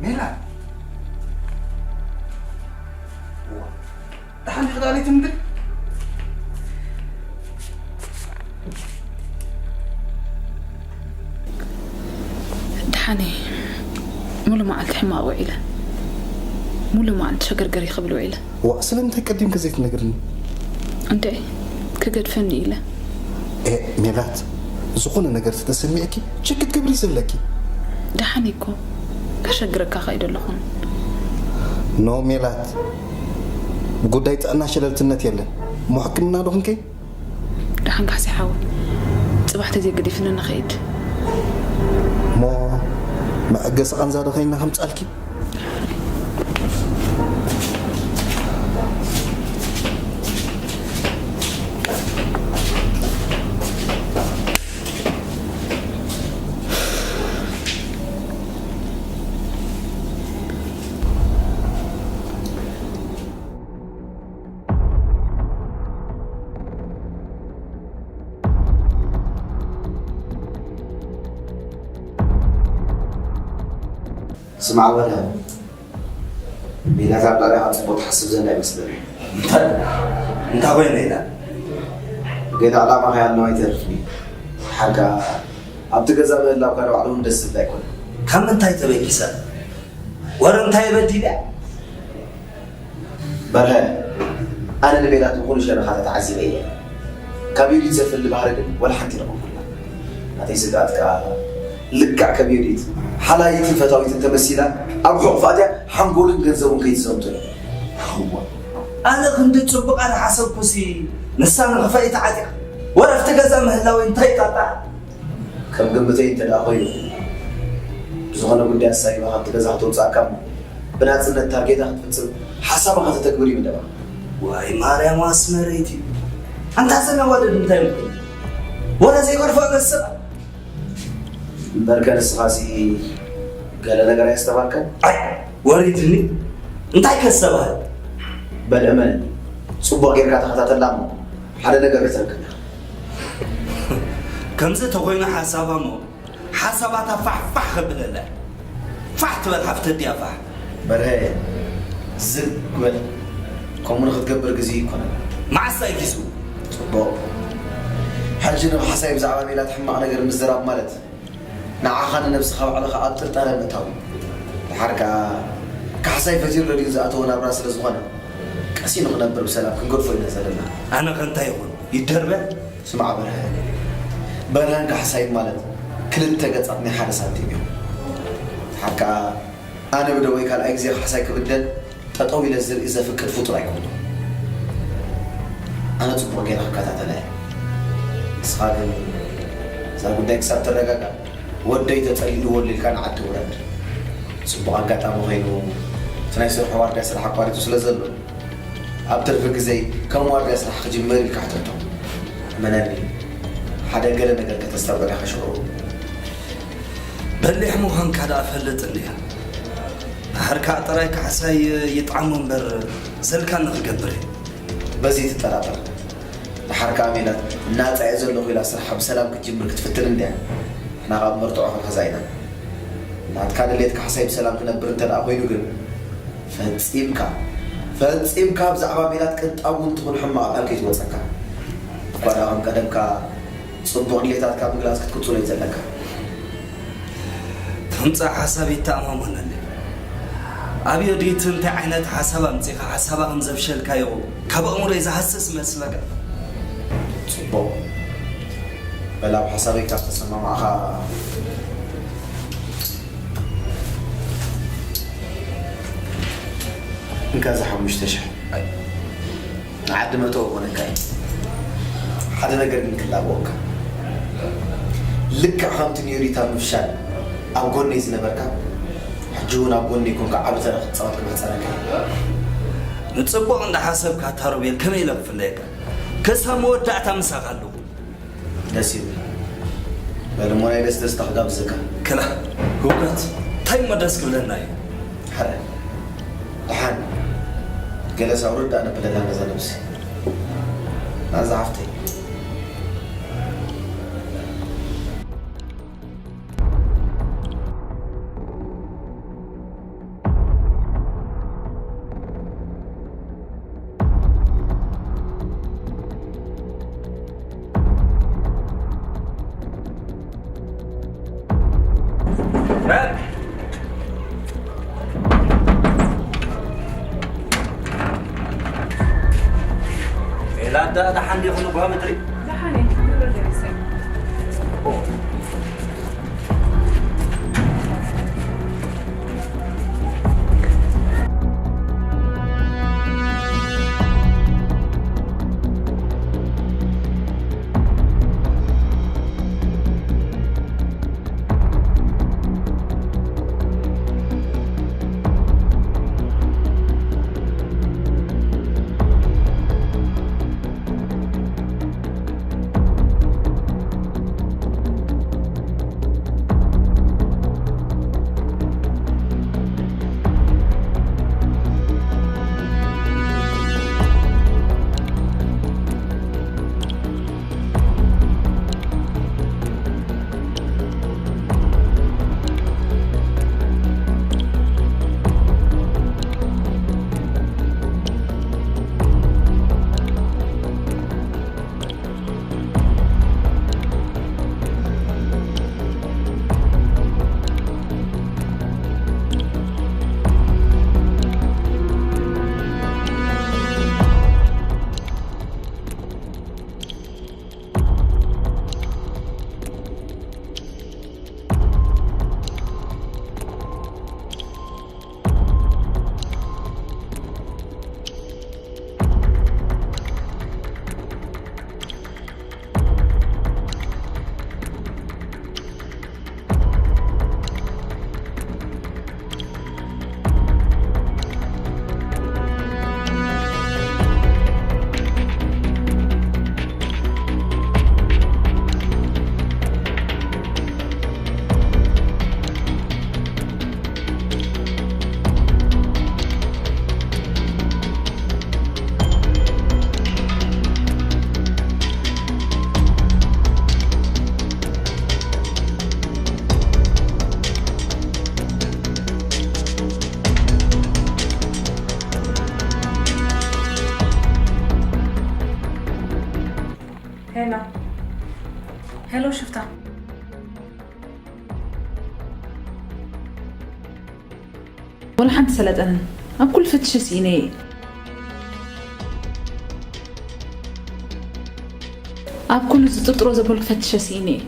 ሜላት፣ ዋ፣ ደሓን ዲኺ? ዳሌት እንብል ደሓን እየ። ሙሉ መዓልቲ ሕማቕ ውዒለ። ሙሉ መዓልቲ ሸገርገር ይኽብል ውዒለ። ዋ፣ ስለምንታይ ቀዲምኪ ዘይትነግርኒ? እንተ ክገድፈኒ ኢለ። ኤ፣ ሜላት፣ ዝኾነ ነገር ተተሰሚዕኪ ችክ ክትገብሪ ዘለኪ። ደሓን እኮ ከሸግረካ ከይደ ኣለኹን። ኖ ሜላት፣ ጉዳይ ጥዕና ሸለልትነት የለን። እሞ ሕክምና ዶ ክንከይ? ደሓን ካሕሲ ሓወይ፣ ጽባሕ ተዘይገዲፍኒ ንኸይድ። እሞ መዐገሲ ቃንዛ ዶ ኸይና ከምጻልኪ? ስማዕ በለ፣ ሜላት ኣብ ልዕሌኻ ጽቡቕ ትሓስብ ዘላ ይመስለኒ። እንታይ? እንታይ ኮይነ ኢላ? ገለ ዕላማኻ ያለው ኣይተርፍን እዩ። ሓቃ ኣብቲ ገዛ ምህላውካ ንባዕሉ እውን ደስ ዝብል ኣይኮነን። ካብ ምንታይ ተበጊሳ? ወረ እንታይ በዲለ? በርሀ፣ ኣነ ንሜላት ብኹሉ ሸነኻታ ተዓዚበ እየ። ካብ ዮዲት ዘፍሊ ባህሪ ግን ወላ ሓንቲ ረኸብኩላ። ናተይ ስግኣት ከኣ ልክዕ ከም ዮዲት ሓላይትን ፈታዊትን ተመሲላ ኣብ ሕቑፋ ኣትያ ሓንጎልን ገንዘቡን ከይትዘምቶ እዩ። እዋ፣ ኣነ ክንዲ ጽቡቓ ዝሓሰብኩሲ ንሳ ንኽፋእ ተዓጢቓ። ወረ ኣብቲ ገዛ ምህላወይ እንታይ ይጣጣዕ? ከም ግምተይ እንተ ደኣ ኮይኑ፣ ብዝኾነ ጉዳይ ኣሳቢባ ካብቲ ገዛ ከተውጽኣካ እሞ፣ ብናጽነት ታርጌታ ክትፍጽም ሓሳባ ከተተግብር ይምደባ። ዋይ ማርያም ኣስመረይቲ፣ ኣንታ እዘን ኣዋልድ እንታይ ይብሉ? ወላ ዘይገድፎ ኣገሰባ። እምበርከ ንስኻሲ ገለ ነገር ኣየስተብሃልካን? ኣይ፣ ወሪድኒ። እንታይ ከስተብሃል? በል እመነኒ፣ ጽቡቕ ጌርካ ተኸታተላ እሞ ሓደ ነገር ክትረክብ ኢኻ። ከምዚ ተኾይኑ ሓሳባ እሞ ሓሳባታ ፋሕ ፋሕ ከብለላ። ፋሕ ትበል ሓፍተ ድያ ፋሕ። በርሀ፣ ዝግ በል። ከምኡ ንክትገብር ግዜ ይኮነን። መዓስ ኣይኪሱ? ጽቡቕ። ሕጂ ንካሕሳይ ብዛዕባ ሜላት ሕማቕ ነገር ምዝራብ ማለት ንዓኻ ንነብስኻ ባዕልኻ ኣብ ጥርጣረ ምእታው እዩ። ድሓር ከኣ ካሕሳይ ፈቲሩ ረድዩ ዝኣተወ ናብራ ስለ ዝኾነ ቀሲኑ ክነብር ብሰላም ክንገድፎ ኢና ዘለና። ኣነ ከ እንታይ ይኹን? ይደርበ? ስማዕ በርሀ፣ በርሀን ካሕሳይን ማለት ክልተ ገጻት ናይ ሓደ ሳንቲም እዮም። ድሓር ከኣ ኣነ ብደወይ ካልኣይ ግዜ ካሕሳይ ክብደል ጠጠው ኢለ ዝርኢ ዘፍቅድ ፍጡር ኣይኮንኩን። ኣነ ጽቡቕ ገይረ ክከታተላ እየ። ንስኻ ግን እዛ ጉዳይ ክሳብ ትረጋጋእ ወደይ ተጸሊእዎ ኣሎ ኢልካ ንዓዲ ውረድ። ጽቡቕ ኣጋጣሚ ኮይኑ እቲ ናይ ስርሑ ዋርድያ ስራሕ ኣቋሪጹ ስለ ዘሎ ኣብ ትርፊ ግዜ ከም ዋርድያ ስራሕ ክጅምር ኢልካ ሕተቶ። እመነኒ፣ ሓደ ገለ ነገር ከተስተብዕል ኢኻ ሽዑ። በሊሕ ምዃንካ ደኣ እፈልጥ እንድየ። ድሓር ከኣ ጥራይ ካሕሳይ ይጥዓሞ እምበር ዘልካኒ ክገብር እየ። በዚ ትጠራጠር። ድሓር ከኣ ሜላት ናጻ እየ ዘለኹ ኢላ ስርሓ ብሰላም ክትጅምር ክትፍትን እንድያ። ንሕና ከኣ ብመርትዖ ክንሕዛ ኢና። ናትካ ድሌት ካሕሳይ ብሰላም ክነብር እንተ ደኣ ኮይኑ ግን ፈጺምካ፣ ፈጺምካ ብዛዕባ ሜላት ቅንጣብ እውን ትኹን ሕማቕ ቃል ከይትወጸካ። እኳ ደኣ ከም ቀደምካ ጽቡቕ ድሌታትካ ምግላጽ ክትቅጽሎ እዩ ዘለካ። ተምጽእ ሓሳብ ይተኣማመነኒ። ኣብ ዮዲት እንታይ ዓይነት ሓሳብ ኣምጺኻ ሓሳባ ከም ዘፍሸልካዮ ካብ ኣእምሮይ ዝሃስስ መስለካ? ጽቡቕ። በል ኣብ ሓሳበይ ካብ ተሰማማዕኻ እንካ እዛ ሓሙሽተ ሽሕ። ንዓዲ መእተዊ ክኾነካ እዩ። ሓደ ነገር ግን ክላበወካ። ልክዕ ከምቲ ንዮዲት ኣብ ምፍሻል ኣብ ጎነይ ዝነበርካ፣ ሕጂ እውን ኣብ ጎነይ ኮንካ ዓቢ ተራ ክትጻወት ክምሕጸነካ እየ። ንጽቡቕ እንዳሓሰብካ እታ ሮቤል ከመይ ኢለ ክፍለየካ? ክሳብ መወዳእታ ምሳኻ ኣለኹ። ደስ ይብል። በል እሞ ናይ ደስ ደስታ ክጋብዘካ። ክላ፣ ህውከት፣ እንታይ እሞ ደስ ክብለና እዩ? ሕረ፣ ደሓን፣ ገለ ሳውርድ ደኣ ነብለላ ነዛ ነብሲ። ናዛ ሓፍተይ። ሜላት ደኣ ደሓን ዲኹም ንጉሆ ምድሪ? ደሓን እየ፣ ግብሪ ደሪሰ። ሄሎ፣ ሄሎ ሽፍታ። ወላ ሓንቲ ሰለጠንን ኣብ ኩሉ ፈትሸ ስኢነ እየ። ኣብ ኩሉ ዝጥርጥሮ ዘበልኩ ፈትሸ ስኢነ እየ።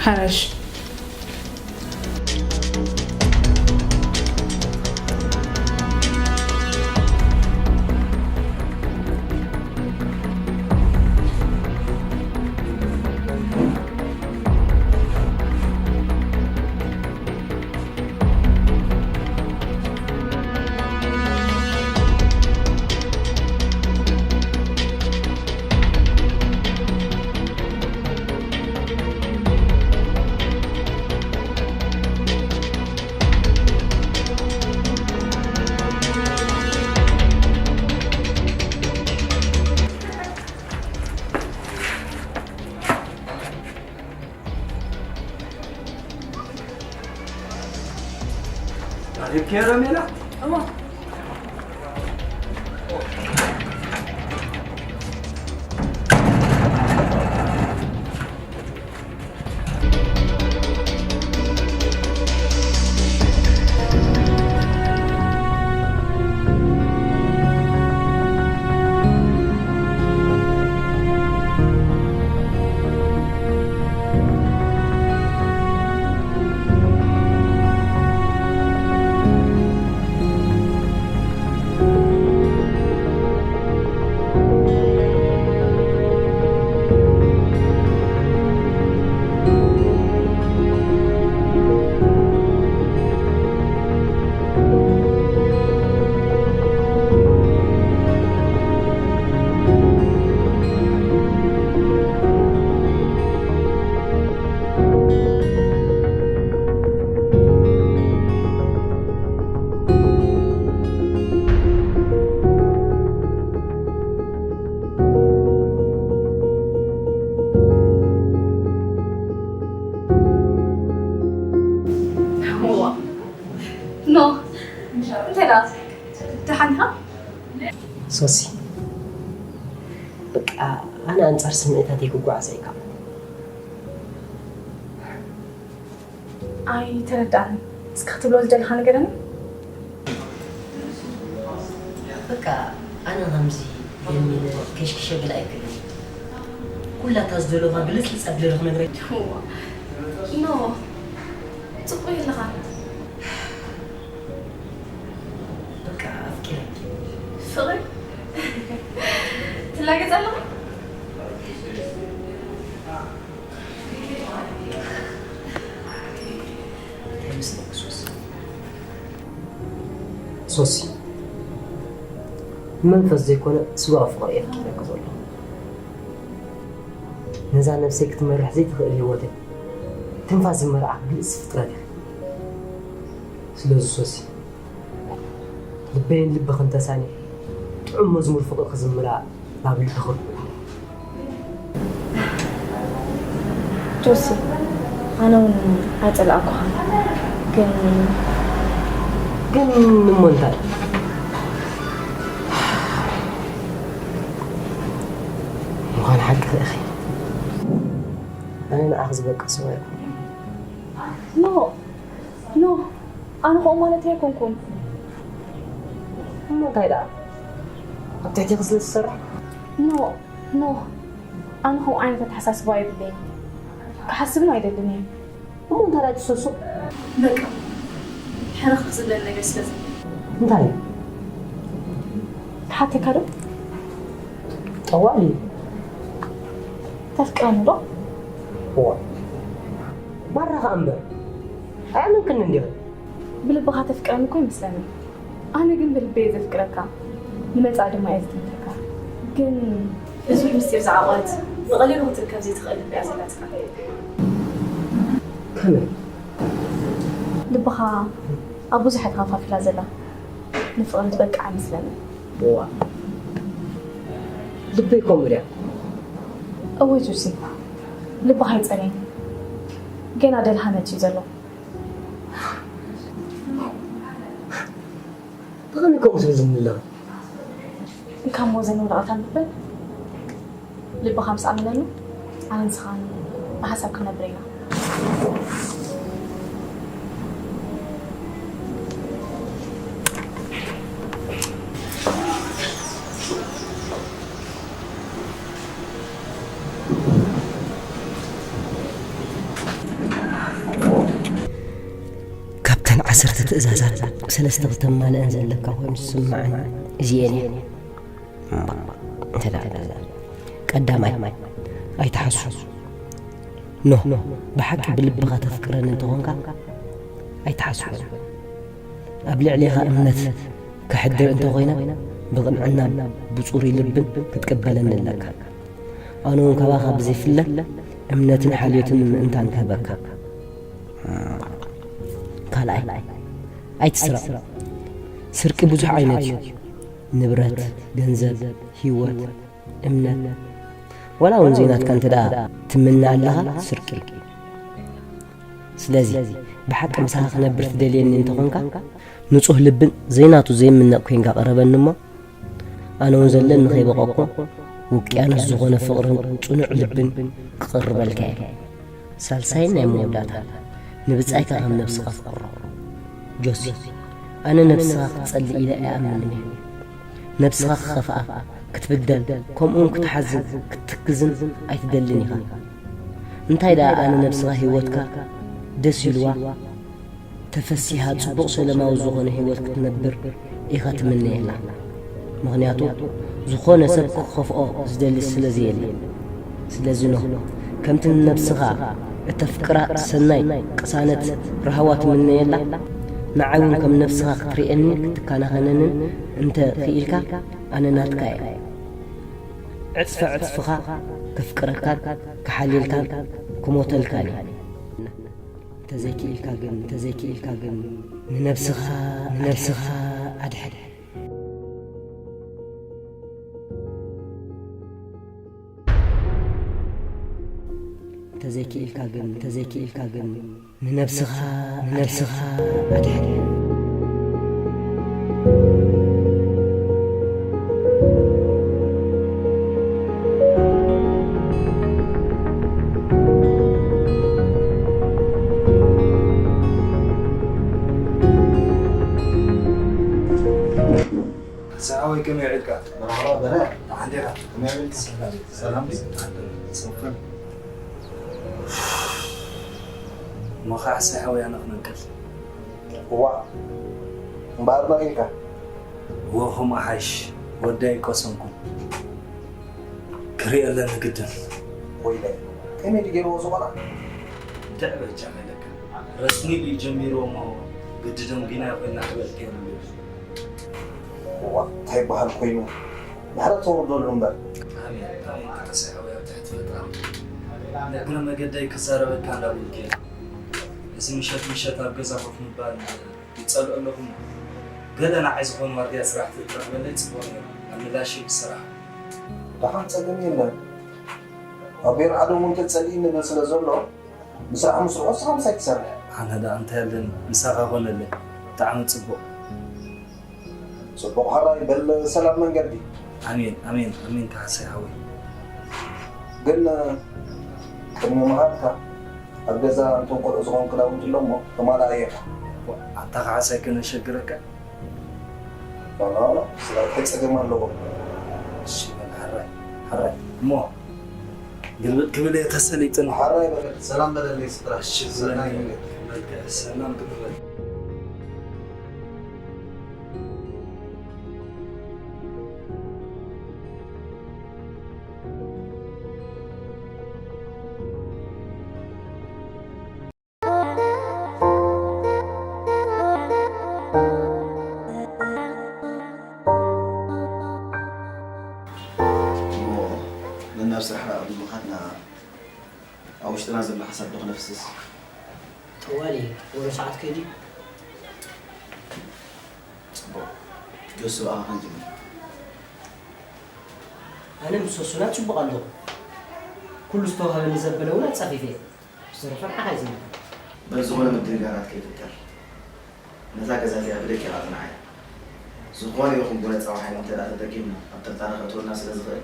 ሓራሽ። ኣሪብኪ ሄረሜላ? እሞ። ኖ እንታይ ደኣ ደሓን ኢኻ? ሶሲ፣ በቃ ኣነ ኣንጻር ስምዒታተይ ክጓዓዝ ኣይከኣልኩ። ኣይተረዳእን። እስኪ ክትብሎ ዝደለኻ ንገረኒ። በቃ ኣነ ከምዚ ጀሚረ ከሽክሸ ገለ ኣይክእልን። ኩላታ ዝደለኻ ግልጽ ልጽ ኣቢለ ክነግረኪ። ኖ ጽቡቅ ኣለኻ። በቃ ኣፍቂረኪ። ፍቅሪ ትላገጽ ኣለኻ። እንታይ መስለኪ ሶሲ? ሶሲ፣ መንፈስ ዘይኮነ ስጋዊ ፍቕሪ እየ ኣፍቂረኪ ዘለኹ። ነዛ ነብሰይ ክትመርሕ ዘይትኽእል ህይወተይ ትንፋስ ዝመርዓ ግልጽ ፍጥረት ኢኺ። ስለዚ ሶሲ፣ ልበይን ልብኽን ተሳኒሐ ጥዑም መዝሙር ፍቕሪ ክዝምራ ናብ ልቢ ክርኩ። ጆሲ፣ ኣነ እውን ኣይጸላእኩኻን፣ ግን ግን እሞ እንታይ? ምዃን ሓቂ ኢኺ። ኣነ ንዓኺ ዝበቅዕ ሰብ ኣይኮንኩን። ኖ፣ ኖ፣ ኣነ ከምኡ ማለት ኣይኮንኩን። እሞ እንታይ ደኣ? ኣብ ትሕቴኺ ስለ ዝሰርሕ? ኖ፣ ኖ፣ ኣነ ከምኡ ዓይነት ኣተሓሳስባ የብለይን። ክሓስብን ኣይደልን እየ። እሞ እንታይ ደኣ ትሰስቕ? በቃ፣ ሕርኽ ዝብለኒ ነገር ስለ ዘሎ። እንታይ እዩ? ክሓተካ ዶ? ጠዋል እዩ። ተፍቅረኒ ዶ? እዋ። ማራ ኸኣ እምበር። ኣየኣመንክን እንዲኺ? ብልብኻ ተፍቅረኒ እኮ ይመስለኒ። ኣነ ግን ብልበይ እየ ዘፍቅረካ፣ ንመጻኢ ድማ እየ ዝጥምተካ። ግን ብዙሕ ምስጢር ዝዓቖረት ብቐሊሉ ክትርከብ ዘይትኽእል ልቢ እያ ዘላትካ። ከመይ? ልብኻ ኣብ ብዙሓት ከፋፊላ ዘላ ንፍቕሪ ትበቅዕ ኣይመስለንን። እዋ፣ ልበይ ከምኡ ድያ? እወ ጆሲ፣ ልብኻ ኣይጸለየን። ገና ደልሃ መጺኡ ዘሎ። ብኸመይ ከምኡ ትብል ዘለኺ? እንካ እሞ እዘን ወረቐት ኣንብበን። ልብኻ ምስ ኣመነሉ፣ ኣነ ንስኻን ብሓሳብ ክንነብር ኢና። ካብተን ዓሰርተ ትእዛዛት ሰለስተ ክተማልአን ዘለካ ኮይኑ ዝስምዓኒ እዚኤን እየን። እምባእ፣ እንተ ደኣ ቀዳማይ፣ ኣይትሓሱ። ኖህ፣ ብሓቂ ብልብኻ ተፍቅረኒ እንተኾንካ፣ ኣይትሓስወኒ። ኣብ ልዕሌኻ እምነት ከሕድር እንተኾይነ፣ ብቕንዕናን ብጽሩይ ልብን ክትቅበለኒ ኣለካ። ኣነ እውን ካባኻ ብዘይፍለ እምነትን ሓልዮትን ምእንታን ክህበካ። ካልኣይ፣ ኣይትስረቕ። ስርቂ ብዙሕ ዓይነት እዩ። ንብረት፣ ገንዘብ፣ ህይወት፣ እምነት፣ ዋላ እውን ዘይናትካ እንተ ደኣ ትምነ ኣለኻ፣ ስርቂ። ስለዚ፣ ብሓቂ ምሳኻ ክነብር ትደልየኒ እንተኾንካ፣ ንጹህ ልብን ዘይናቱ ዘይምነቕ ኮይንካ ቅረበኒ እሞ፣ ኣነ እውን ዘለኒ ከይበቐቕኩ፣ ውቅያኖስ ዝኾነ ፍቕርን ጽኑዕ ልብን ክቕርበልካ እየ። ሳልሳይን ናይ መወዳእታ፣ ንብጻይካ ከም ነብስኻ ፍቕሮ። ጆሲ፣ ኣነ ነብስኻ ክትጸልእ ኢለ ኣይኣምንን እየ። ነብስኻ ክኸፍኣ፣ ክትብደል፣ ከምኡውን ክትሓዝን ክትትክዝን ኣይትደልን ኢኻ። እንታይ ደኣ ኣነ ነብስኻ ህይወትካ ደስ ኢልዋ፣ ተፈሲሃ ጽቡቕ ሰለማዊ ዝኾነ ህይወት ክትነብር ኢኻ ትምነየላ። ምኽንያቱ ዝኾነ ሰብ ክኸፍኦ ዝደሊ ስለ ዘየለ። ስለዚ ኖህ፣ ከምቲ ንነብስኻ እተፍቅራ ሰናይ ቅሳነት ራህዋ ትምነየላ፣ ንዓይ እውን ከም ነብስኻ ክትርእየኒ ክትከናኸነንን እንተ ክኢልካ ኣነ ናትካ እየ። ዕጽፈ ዕጽፍኻ ከፍቅረካን ክሓልየልካን ክሞተልካን እየ። እንተዘይክኢልካ ግን፣ እንተዘይክኢልካ ግን ንነብስኻ፣ ንነብስኻ ኣድሕን። እንተዘይክኢልካ ግን፣ እንተዘይክኢልካ ግን ንነብስኻ፣ ንነብስኻ ኣድሕን። ሰሓወይ ከመይ ውዒልካ? መርሓባ በረ። ደሓን ዲኻ? ከመይ ውዒልካ? ሰላም። ሰላም ድዩ? ሰላም። እሞ ኸዓ ሰሓወይ ኣነ ክነቅል። እዋ። እምበኣር ነቒልካ? እወ፣ ከምኡ ሓይሽ። ወዲ ኣይቀሰንኩን። ክሪኦ ኣለኒ ግድን። ወይለይ፣ ከመይ ድዩ ገይርዎ ዝኾና? እንታይ በጃ ከለካ? ረስኒ ድዩ ጀሚርዎ እሞ ግዲ ደንጒና ኮይና ክበልክ የብሉን። እዋ፣ እንታይ በሃል ኮይኑ? ምሕረት ተወርደሉ እምበር። ኣሜን፣ ኣሜን። ተሓሳይ ሓወይ ኣብ ትሕቲ ፈጣሪ። ንእግረ መገደይ ክዛረበካ እንዳበልኩ እየ። እዚ ምሸት ምሸት ኣብ ገዛ ኮፍ ምባል ይጸልኦ ኣለኹ እሞ፣ ገለ ንዓይ ዝኾኑ ዋርድያ ስራሕ ተትረኽበለይ ጽቡቕ ነይሩ። ኣብ ምላሽ ብስራሕ። ደሓን ጸገም የለን። ኣብ ቤት ዓዶም እውን ተጸሊእኒ ይብል ስለ ዘሎ፣ ንስራሕ ምስርሖ ንስኻ ምሳይ ትሰርሕ። ኣነ ደኣ እንታይ ኣለኒ፣ ምሳኻ ኮነለይ። ብጣዕሚ ጽቡቕ። ጽቡቕ ሕራይ በል፣ ሰላም መንገዲ። ኣሜን፣ ኣሜን፣ ኣሜን ካሕሳይ ሓወይ። ግን ቅድሚ ምኻድካ ኣብ ገዛ እንቶም ቆልዑ ዝኾን ክዳውንቲ ኣሎ እሞ ተማልኣየካ። ኣታ ካሕሳይ ከነሸግረካ? ኖ፣ ኖ፣ ኖ፣ ስለ እንታይ ጸገም ኣለዎ? እሺ፣ በል፣ ሕራይ፣ ሕራይ። እሞ፣ ግልብጥ ክብል እየ ተሰሊጥኒ። ሕራይ በል፣ ሰላም በለለይ ስድራ። እሺ፣ ሰናይ ሰላም፣ ይሁን። በል፣ ሰላም ክንበል። እሞ ነናብ ስራሕ ኣቐዲሙ ምኻድና ኣብ ውሽጥና ዘሎ ሓሳብ ዶ ክነፍስስ? ጠዋሊ፣ ወረ ሰዓት ከይዱ። ጽቡቕ። ጆሲ ብኣኻ ክንጅምር። ኣነ ምስ ሶሱና ጽቡቕ ኣለኹ። ኩሉ ዝተዋህበኒ ዘበለ እውን ኣጻፊፈ እየ። ብዝተረፈ ንዓኻ እዩ ዝምልከት። በዚ ዝኾነ ምድንጋራት ከይፍጠር፣ ነዛ ገዛ እዚኣ ብደቂቓ ጽንዓያ። ዝኾነ ይኹን ጎነጻዊ ሓይሊ እንተ ደኣ ተጠቂምና፣ ኣብ ጥርጣረ ከእትወና ስለ ዝኽእል፣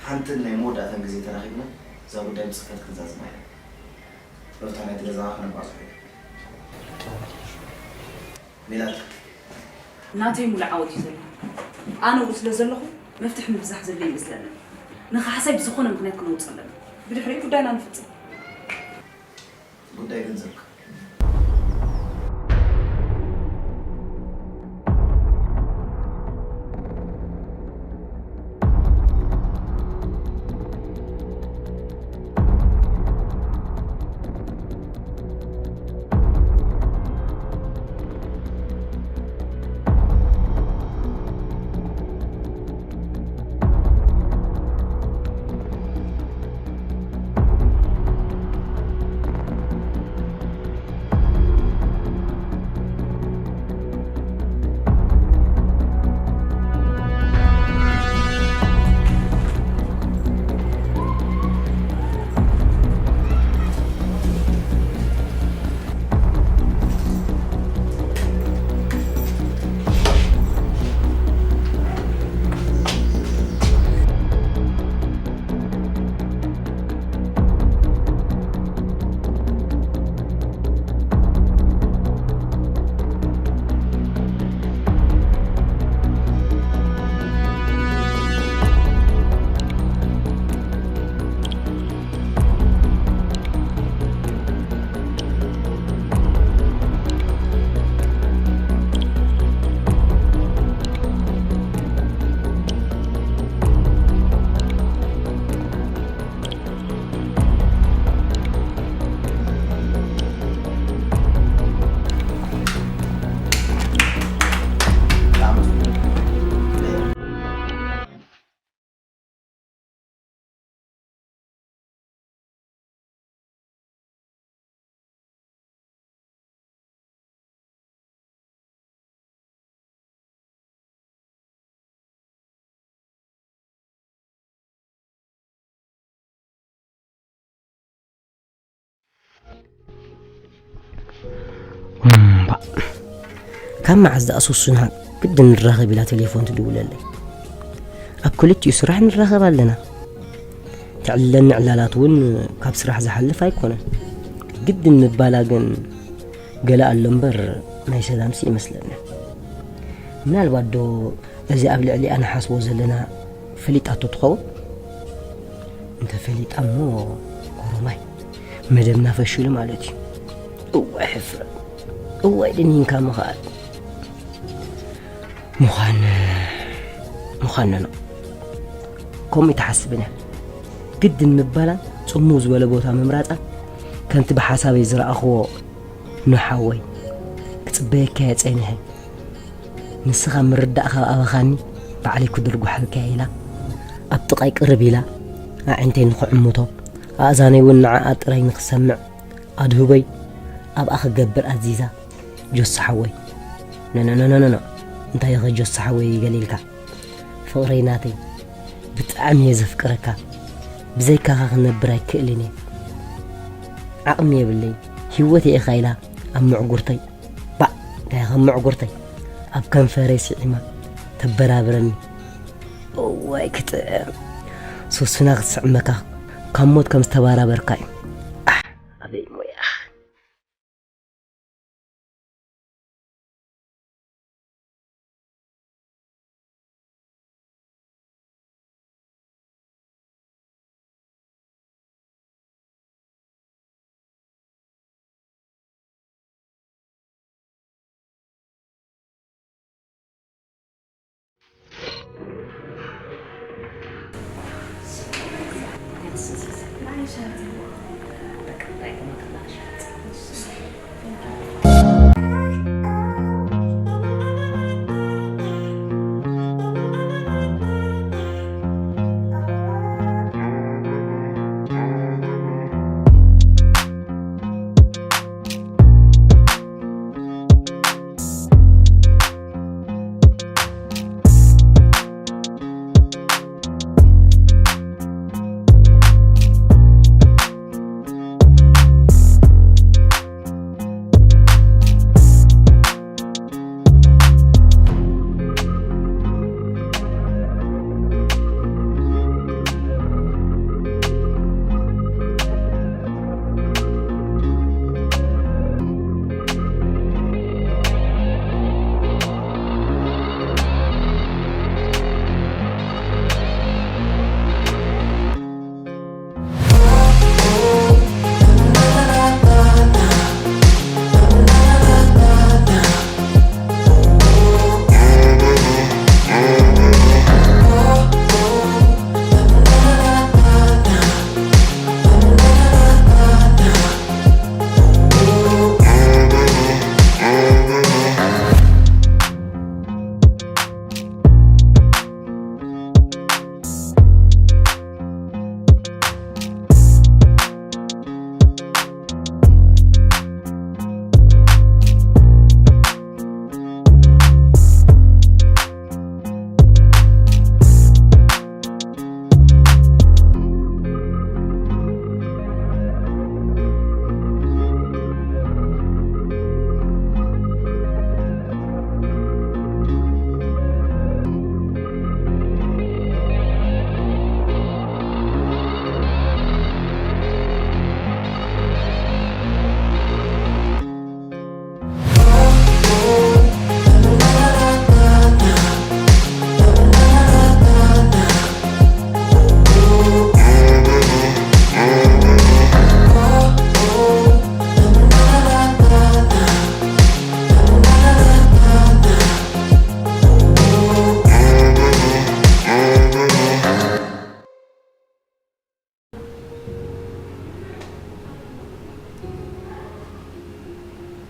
ሓንትን ናይ መወዳእታን ግዜ ተራኺብና፣ እዛ ጉዳይ ብጽፈት ክንዛዝማ ኢና። መፍትሒ ናይቲ ገዛ ከነባጽሖ ኢና። ሜላት። ናተይ ሙሉእ ዓወት እዩ ዘሎ። ኣነ ኣብኡ ስለ ዘለኹ መፍትሒ ምብዛሕ ዘድልዮ ይመስለኒ። ንኻሕሳይ ብዝኾነ ምኽንያት ክነውጽእ ኣለና። ብድሕሪኡ ጉዳይና ንፍጽም። ጉዳይ ገንዘብካ። እምባእ፣ ካብ መዓዝ ደኣ ሱሱና ግድን ንራኸብ ኢላ ቴሌፎን ትድውለለይ? ኣብ ክልቲኡ ስራሕ ንራኸብ ኣለና። ተዕልለኒ ዕላላት እውን ካብ ስራሕ ዝሓልፍ ኣይኮነን። ግድን ምባላ ግን ገለ ኣሎ እምበር ናይ ሰላምሲ ይመስለኒ። ምናልባት ዶ እዚ ኣብ ልዕሊኣ ንሓስቦ ዘለና ፈሊጣቶ ትኸውን? እንተ ፈሊጣ እሞ ኦሮማይ መደብና ፈሽሉ ማለት እዩ። እዋይ ሕፍረት፣ እዋይ ድኒንካ ምኽኣል። ምዃን፣ ምዃን ነኖ። ከምኡ ይተሓስብን እያ። ግድን ምባላን ጽምው ዝበለ ቦታ ምምራጻን ከምቲ ብሓሳበይ ዝረኣኽዎ ኖ ሓወይ፣ ክጽበየካ እየ ጸኒሐ። ንስኻ ምርዳእካ ኣበኻኒ፣ ባዕለይ ክድርጉሓልካ እየ ኢላ፣ ኣብ ጥቓይ ቅርብ ኢላ፣ ኣዒንተይ ንኽዕምቶ፣ ኣእዛነይ እውን ንዓኣ ጥራይ ንኽሰምዕ፣ ኣድህቦይ ኣብኣ ክገብር ኣዚዛ። ጆሲ ሓወይ፣ ኖ፣ ኖ፣ ኖ፣ ኖ፣ ኖ፣ ኖ። እንታይ ኢኸ ጆሲ ሓወይ ገሊልካ? ፍቕረይ ናተይ፣ ብጣዕሚ እየ ዘፍቅረካ። ብዘይካኻ ክነብር ኣይክእልን እየ። ዓቕሚ የብለይ፣ ህይወተይ ኢኻ ኢላ ኣብ ምዕጉርተይ፣ ባዕ፣ እንታይ ከም ምዕጉርተይ፣ ኣብ ከንፈረይ ስዒማ ተበራብረኒ። እዋይ ክጥዕም። ሶስና ክትስዕመካ፣ ካብ ሞት ከም ዝተባራበርካ እዩ። ኣሕ፣ ኣበይ ሞያ።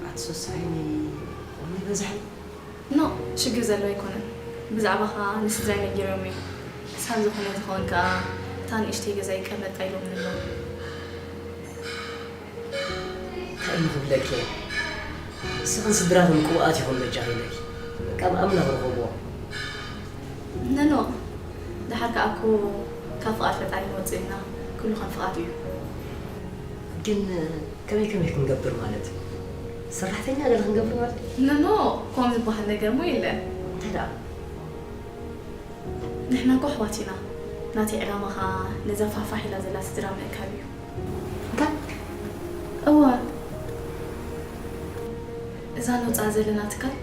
ኣቲ ሶስ ዓይኒ ቁሚ በዝሐ። ኖ፣ ሽግር ዘለዎ ኣይኮነን። ብዛዕባኻ ንስድራይ ነጊሮም እዮም። ክሳብ ዝኾነ ዝኸውን ከኣ እታ ንእሽተይ ገዛይ ቀመጥ ኣይሎምን ኣለዉ። እንታይ እሞ ክብለኪ እየ? ንስኽን ስድራኽን ቅቡኣት ኢኹም በጃኺ ኢለኪ። በቃ ብኣምላኽ ርኸብዎ። ነኖ፣ ደሓር ከኣ እኮ ካብ ፍቓድ ፈጣሪ ንወጽእ ኢና። ኩሉ ከም ፍቓዱ እዩ። ግን ከመይ ከመይ ክንገብር ማለት እዩ? ሰራሕተኛ ገለ ክንገብር ማለት እዩ? ነኖ፣ ከምኡ ዝበሃል ነገር እሞ የለን። እንታይ ደኣ? ንሕና እኮ ኣሕዋት ኢና። ናተይ ዕላማ ኸኣ ነዛ ፋሕፋሕ ኢላ ዘላ ስድራ ምእካብ እዩ። እንታይ? እወ። እዛ ንወጽኣ ዘለና ትካል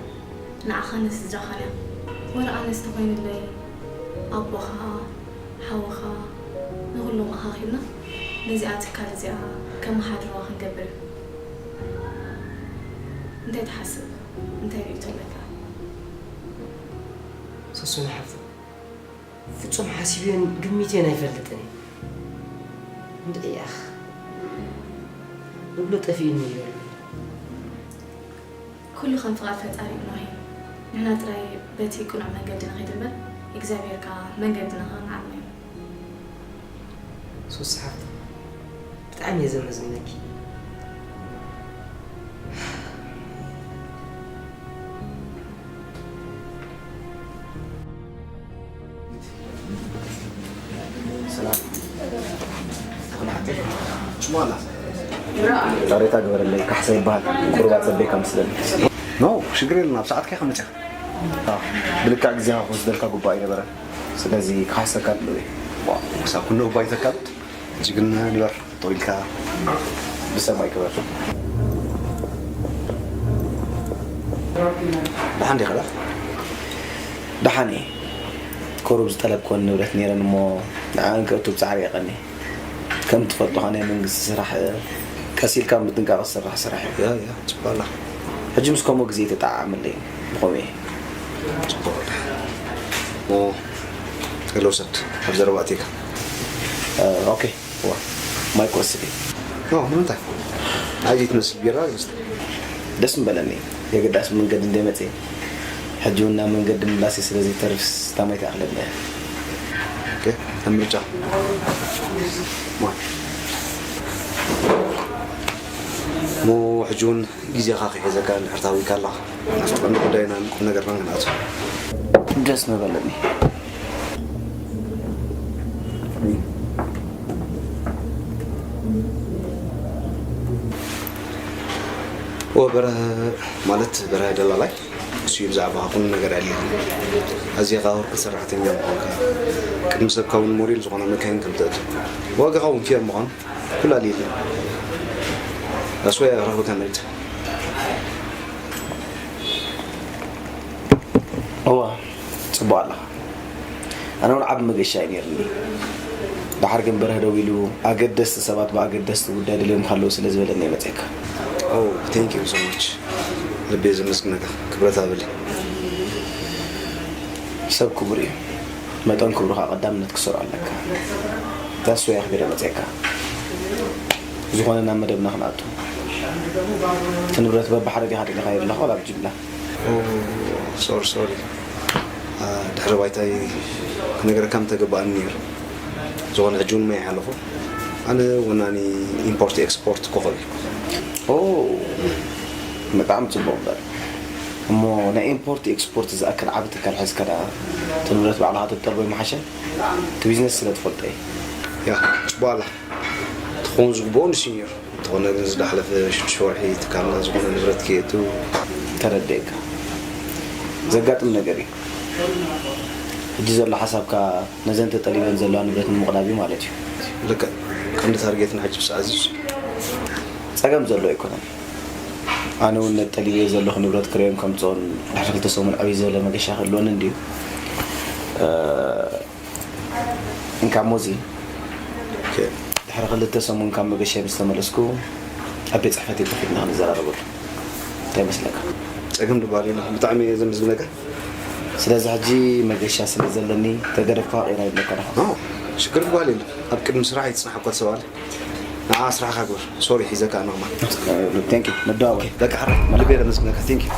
ንዓኻ ንስድራኻን እያ። ወላ ኣነስ ተኾይኑለይ ኣቦኻ፣ ሓውኻ፣ ንኹሎም ኣኻኺብና ነዚኣ ትካል እዚኣ ከመሓድርዋ ክንገብር እዩ። እንታይ ትሓስብ? እንታይ ርእይቶ ኣለካ? ሰሱን ሓፍቲ፣ ፍጹም ሓሲበን ግሚቴን ኣይፈልጥን እየ። እንድዒ ያኽ ንብሎ ጠፊእኒ ይበሉ። ኩሉ ከም ፍቓድ ፈጣሪ እዩ ኖሄ። ንሕና ጥራይ በቲ ቅኑዕ መንገዲ ንኸይድ እምበር እግዚኣብሔር ከኣ መንገድና ከኣ ንዓቕሞ እዩ። ሶሲ ሓፍቲ፣ ብጣዕሚ እየ ዘመስግነኪ። ይቕሬታ ግበረለይ፣ ካሕሳ ይበሃል። ቁሩብ ኣጸበይካ መስለኒ። ኖ፣ ሽግር የለን፣ ኣብ ሰዓትካ ኢኻ መጺኻ። ኣዎ፣ ብልክዕ ግዜኻ ክወስደልካ ግቡእ ኣይነበረን። ስለዚ ክሓሰካ ኣለዎ። ዋው፣ ክሳብ ኩሉ እባ ይተካሉት። ሕጂ ግን ንበር፣ ጠው ኢልካ ብሰማይ ግበር። ደሓን ዲኻ? ደሓን እየ። ቁሩብ ዝጠለብክወን ንብረት ነይረን እሞ ንዐኣን ከእቱ ብጻዕሪ እየ ቀንየ። ከም ትፈልጦ ኸኣ ናይ መንግስቲ ስራሕ ቀስ ኢልካ ብጥንቃቐ ዝስራሕ ስራሕ እዩ። ያ ያ፣ ጽቡቕ ኣላ። ሕጂ ምስ ከምኡ ግዜ ኣይተጠዓዓመለይን፣ ብኸምኡ እየ። ጽቡቕ ኣላ። ኦ፣ ሄሎ ሰድ፣ ኣብ ዘረባ ኣቲካ። ኦኬ፣ እዋ፣ ማይ ክወስድ እየ። ኦ፣ ንምንታይ? ኣዝዩ ትመስል ቢራ ግስተ። ደስ ምበለኒ። የግዳስ መንገዲ እንደ መጽየ ሕጂ እውን ናብ መንገዲ ምላሰይ ስለ ዘይተርፍስ እታ ማይ ትኣኽለኒ እያ። ኦኬ፣ ከም ምርጫ። ማይ። እሞ ሕጂ እውን ግዜኻ ከይሕዘካ እንድሕር ተሃዊካ ኣለኻ። ናብቲ ቀንዲ ጉዳይናን ቁም ነገርናን ክንኣቱ። ደስ ምበለኒ። ኦ በርሀ ማለት በርሀ ደላላይ እሱ እዩ ብዛዕባኻ ኩሉ ነገር ኣድልየኒ። ኣዚኻ ወርቂ ሰራሕተኛ ምዃንካ፣ ቅድሚ ሰብካ እውን ሞዴል ዝኾና መካይን ከም ተእቱ፣ ዋጋኻ እውን ፌር ምዃኑ ኩሉ ኣልየለይ። ኣስወይ ኣረኽበካ መሪት። እዋ፣ ጽቡቕ ኣለኻ። ኣነ እውን ዓቢ መገሻ እዩ ነይርኒ። ደሓር ግን በርሀ ደዊሉ ኣገደስቲ ሰባት ብኣገደስቲ ጉዳይ ደልዮም ካለዉ ስለ ዝበለኒ እየ መጺአካ። ኦ፣ thank you so much። ልበይ ዘመስግነካ። ክብረት ሃበለይ። ሰብ ክቡር እዩ። መጠን ክብርኻ ቀዳምነት ክሰርዖ ኣለካ። That's why ኣኽቢረ መጺአካ። ዝኾነ ናብ መደብና ክንኣቱ። እቲ ንብረት በብሓደ ዲኻ ደሊኻዮ ዘለኻ ዋላ ብጅምላ? ሶሪ ሶሪ። ድሕሪ ባይታይ ክነግረካ ምተገባኣኒ ነይሩ። ዝኾነ ሕጂ እውን ማይ ሓለኹ። ኣነ ወናኒ ኢምፖርት ኤክስፖርት ኮኾብ እዩ። ኦ፣ ብጣዕሚ ጽቡቕ እምበር። እሞ ናይ ኢምፖርት ኤክስፖርት ዝኣክል ዓቢ ትካል ሒዝካ ደኣ እቲ ንብረት ባዕልኻ ተጠርቦ ይመሓሸ? እቲ ቢዝነስ ስለ ትፈልጦ እዩ። ያ፣ ጽቡቕ ኣላ። ትኸውን ዝግብኦ ንሱ እዩ ነይሩ። እንተኾነ ግን ዝዳሕለፈ ሽዱሽተ ወርሒ ትካልና ዝኾነ ንብረት ከየእቱ። ተረዲኤካ። ዘጋጥም ነገር እዩ። ሕጂ ዘሎ ሓሳብካ ነዘን ተጠሊበን ዘለዋ ንብረት ንምቕዳብ እዩ ማለት እዩ። ልክዕ። ቀንዲ ታርጌትና ሕጂ ብሰዓት እዚ እሱ እዩ። ጸገም ዘሎ ኣይኮነን። ኣነ እውን ነጠሊበዮ ዘለኹ ንብረት ክርእዮን ከምጽኦን ድሕሪ ክልተ ሰሙን ዕብይ ዝበለ መገሻ ክህልወኒ እንድዩ። እ፣ እንካ ሞዚ። ኦኬ። ድሕሪ ክልተ ሰሙን ካብ መገሻ ምስ ተመለስኩ ኣብ ቤት ጽሕፈተይ ኮፍ ኢልና ክንዘራረበሉ። እንታይ ይመስለካ? ጸገም ድባል የለን። ብጣዕሚ እየ ዘመስግነካ። ስለዚ ሕጂ መገሻ ስለ ዘለኒ ተገደፍካ ቀይራ ይብለካ ዲኻ? ኖ፣ ሽግር ድባል የለን። ኣብ ቅድሚ ስራሕ ይጽናሕ እኳ ተሰብኣለ። ንዓ ስራሕካ ግበር። ሶሪ ሒዘካ ኣነ ከማን። Thank you። ንደዋወል። በቃ ሕራይ። ልበይ የመስግነካ። Thank you።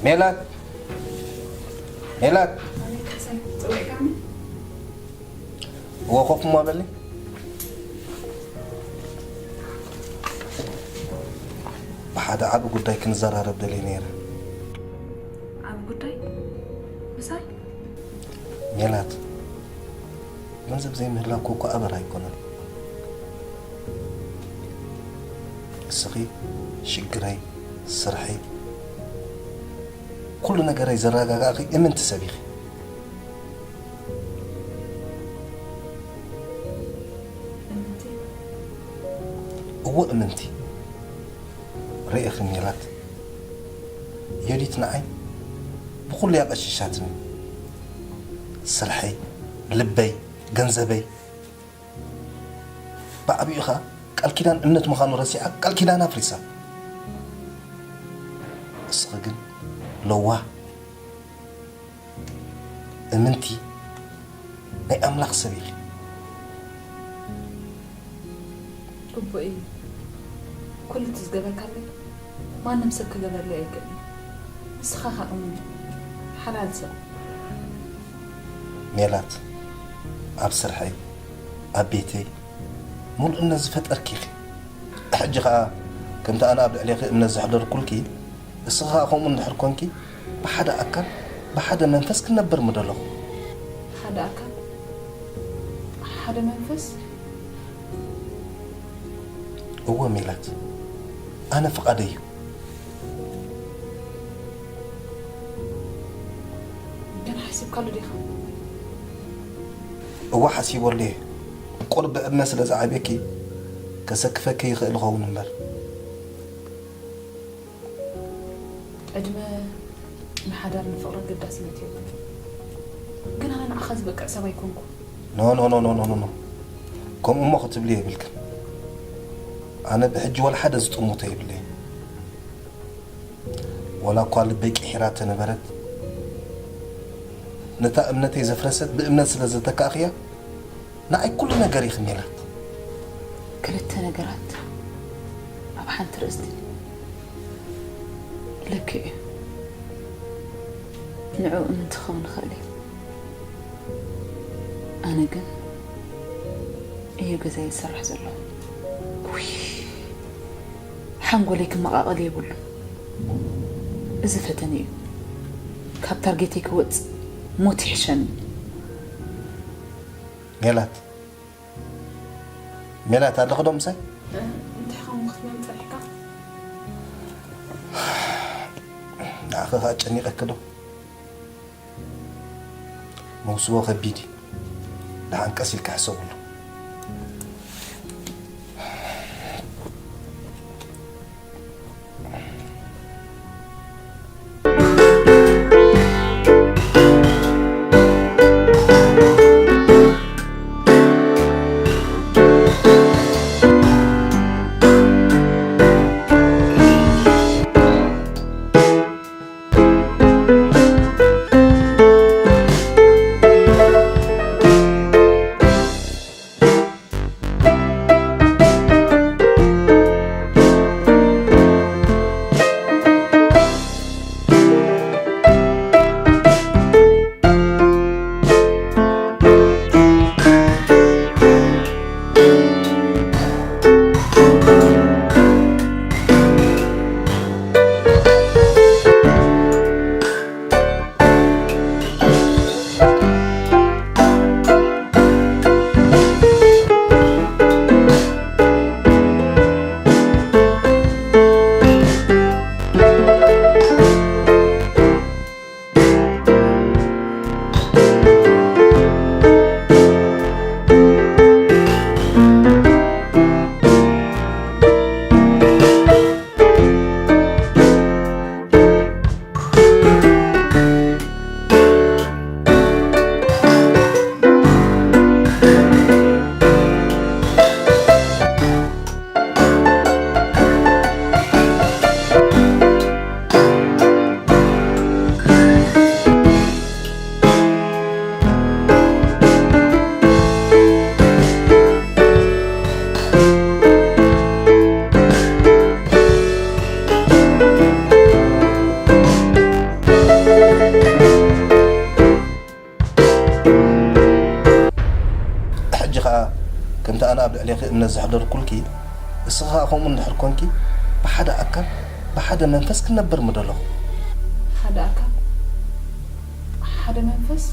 ሜላት፣ ሜላት፣ እዎ ኮፍ እሞ በሊ። ብሓደ ዓቢ ጉዳይ ክንዘራረብ ደልየ ነይረ። ዓቢ ጉዳይ? ምሳይ? ሜላት፣ ገንዘብ ዘይምህላው እኮ ኣበር ኣይኮነን። እስኺ ሽግረይ፣ ስርሐይ፣ ኩሉ ነገረይ ዘረጋጋእኺ እምንቲ ሰብ ኢኺ። እምንቲ? እዎ እምንቲ። ርእኺ ሜላት፣ ዮዲት ንዓይ ብኹሉ እያ ቀሺሻትኒ። ስርሐይ፣ ልበይ፣ ገንዘበይ። ብዓቢኡ ኸኣ ቃል ኪዳን እምነት ምዃኑ ረሲዓ ቃል ኪዳና ኣፍሪሳ። እስኺ ግን ለዋህ፣ እምንቲ፣ ናይ ኣምላኽ ሰብ ኢኺ። ግቡእ እዩ። ኩሉ እቲ ዝገበርካለይ ማንም ሰብ ክገብረለይ ኣይክእልን። ንስኻ ኸኣ እሙን ሓላል ሰብ። ሜላት፣ ኣብ ስርሐይ፣ ኣብ ቤተይ፣ ሙሉእ እምነት ዝፈጠርኪ ኢኺ። ሕጂ ኸኣ ከምቲ ኣነ ኣብ ልዕሌኺ እምነት ዘሕደርኩልኪ፣ እስኺ ኸኣ ከምኡ እንድሕር ኮንኪ፣ ብሓደ ኣካል ብሓደ መንፈስ ክንነብር ምደለኹ። ሓደ ኣካል ሓደ መንፈስ? እወ ሜላት፣ ኣነ ፍቓደይ እዩ። ግን ሓሲብካሉ ዲኻ? እወ ሓሲበሉ እየ። ቁሩብ ብዕድመ ስለ ዝዓብየኪ ከሰክፈኪ ይኽእል ይኸውን እምበር። ዕድመ ንሓዳር ንፍቕሪ ኣገዳስነት የብሉን። ግን ኣነ ንዓኻ ዝበቅዕ ሰብ ኣይኮንኩ። ኖ ኖ ኖ ኖ ኖ ኖ፣ ከምኡ እሞ ክትብሊ የብልክን። ኣነ ብሕጂ ወላ ሓደ ዝጥምቶ የብለይን። ወላ እኳ ልበይ ቅሒራ ተነበረት፣ ነታ እምነተይ ዘፍረሰት ብእምነት ስለ ዘተካእኽያ፣ ንዓይ ኩሉ ነገር ኢኺ ሜላት። ክልተ ነገራት ኣብ ሓንቲ ርእስቲ ልክዕ እዩ። ንዕኡ እምንቲ ክኸውን ይኽእል እዩ። ኣነ ግን እዩ ገዛይ ዝሰርሕ ዘለኹ። ውይ፣ ሓንጎለይ ክመቓቐል የብሉን። እዚ ፈተነ እዩ። ካብ ታርጌተይ ክወጽእ ሞት ይሕሸኒ። ሜላት፣ ሜላት ኣለኺ ዶ ምሳይ? እንታይ ኸም ክትመም ጸኒሕካ? ንዓኺ ኸኣ ጨኒቐኪ ዶ? መውስቦ ከቢድ እዩ። ደሓን ቀስ ኢልካ ሕሰብሉ። እምነት ዘሕደርኩልኪ፣ እስኺ ኸኣ ከምኡ እንድሕር ኮንኪ፣ ብሓደ ኣካል ብሓደ መንፈስ ክንነብር ምደለኹ። ሓደ ኣካል፣ ሓደ መንፈስ።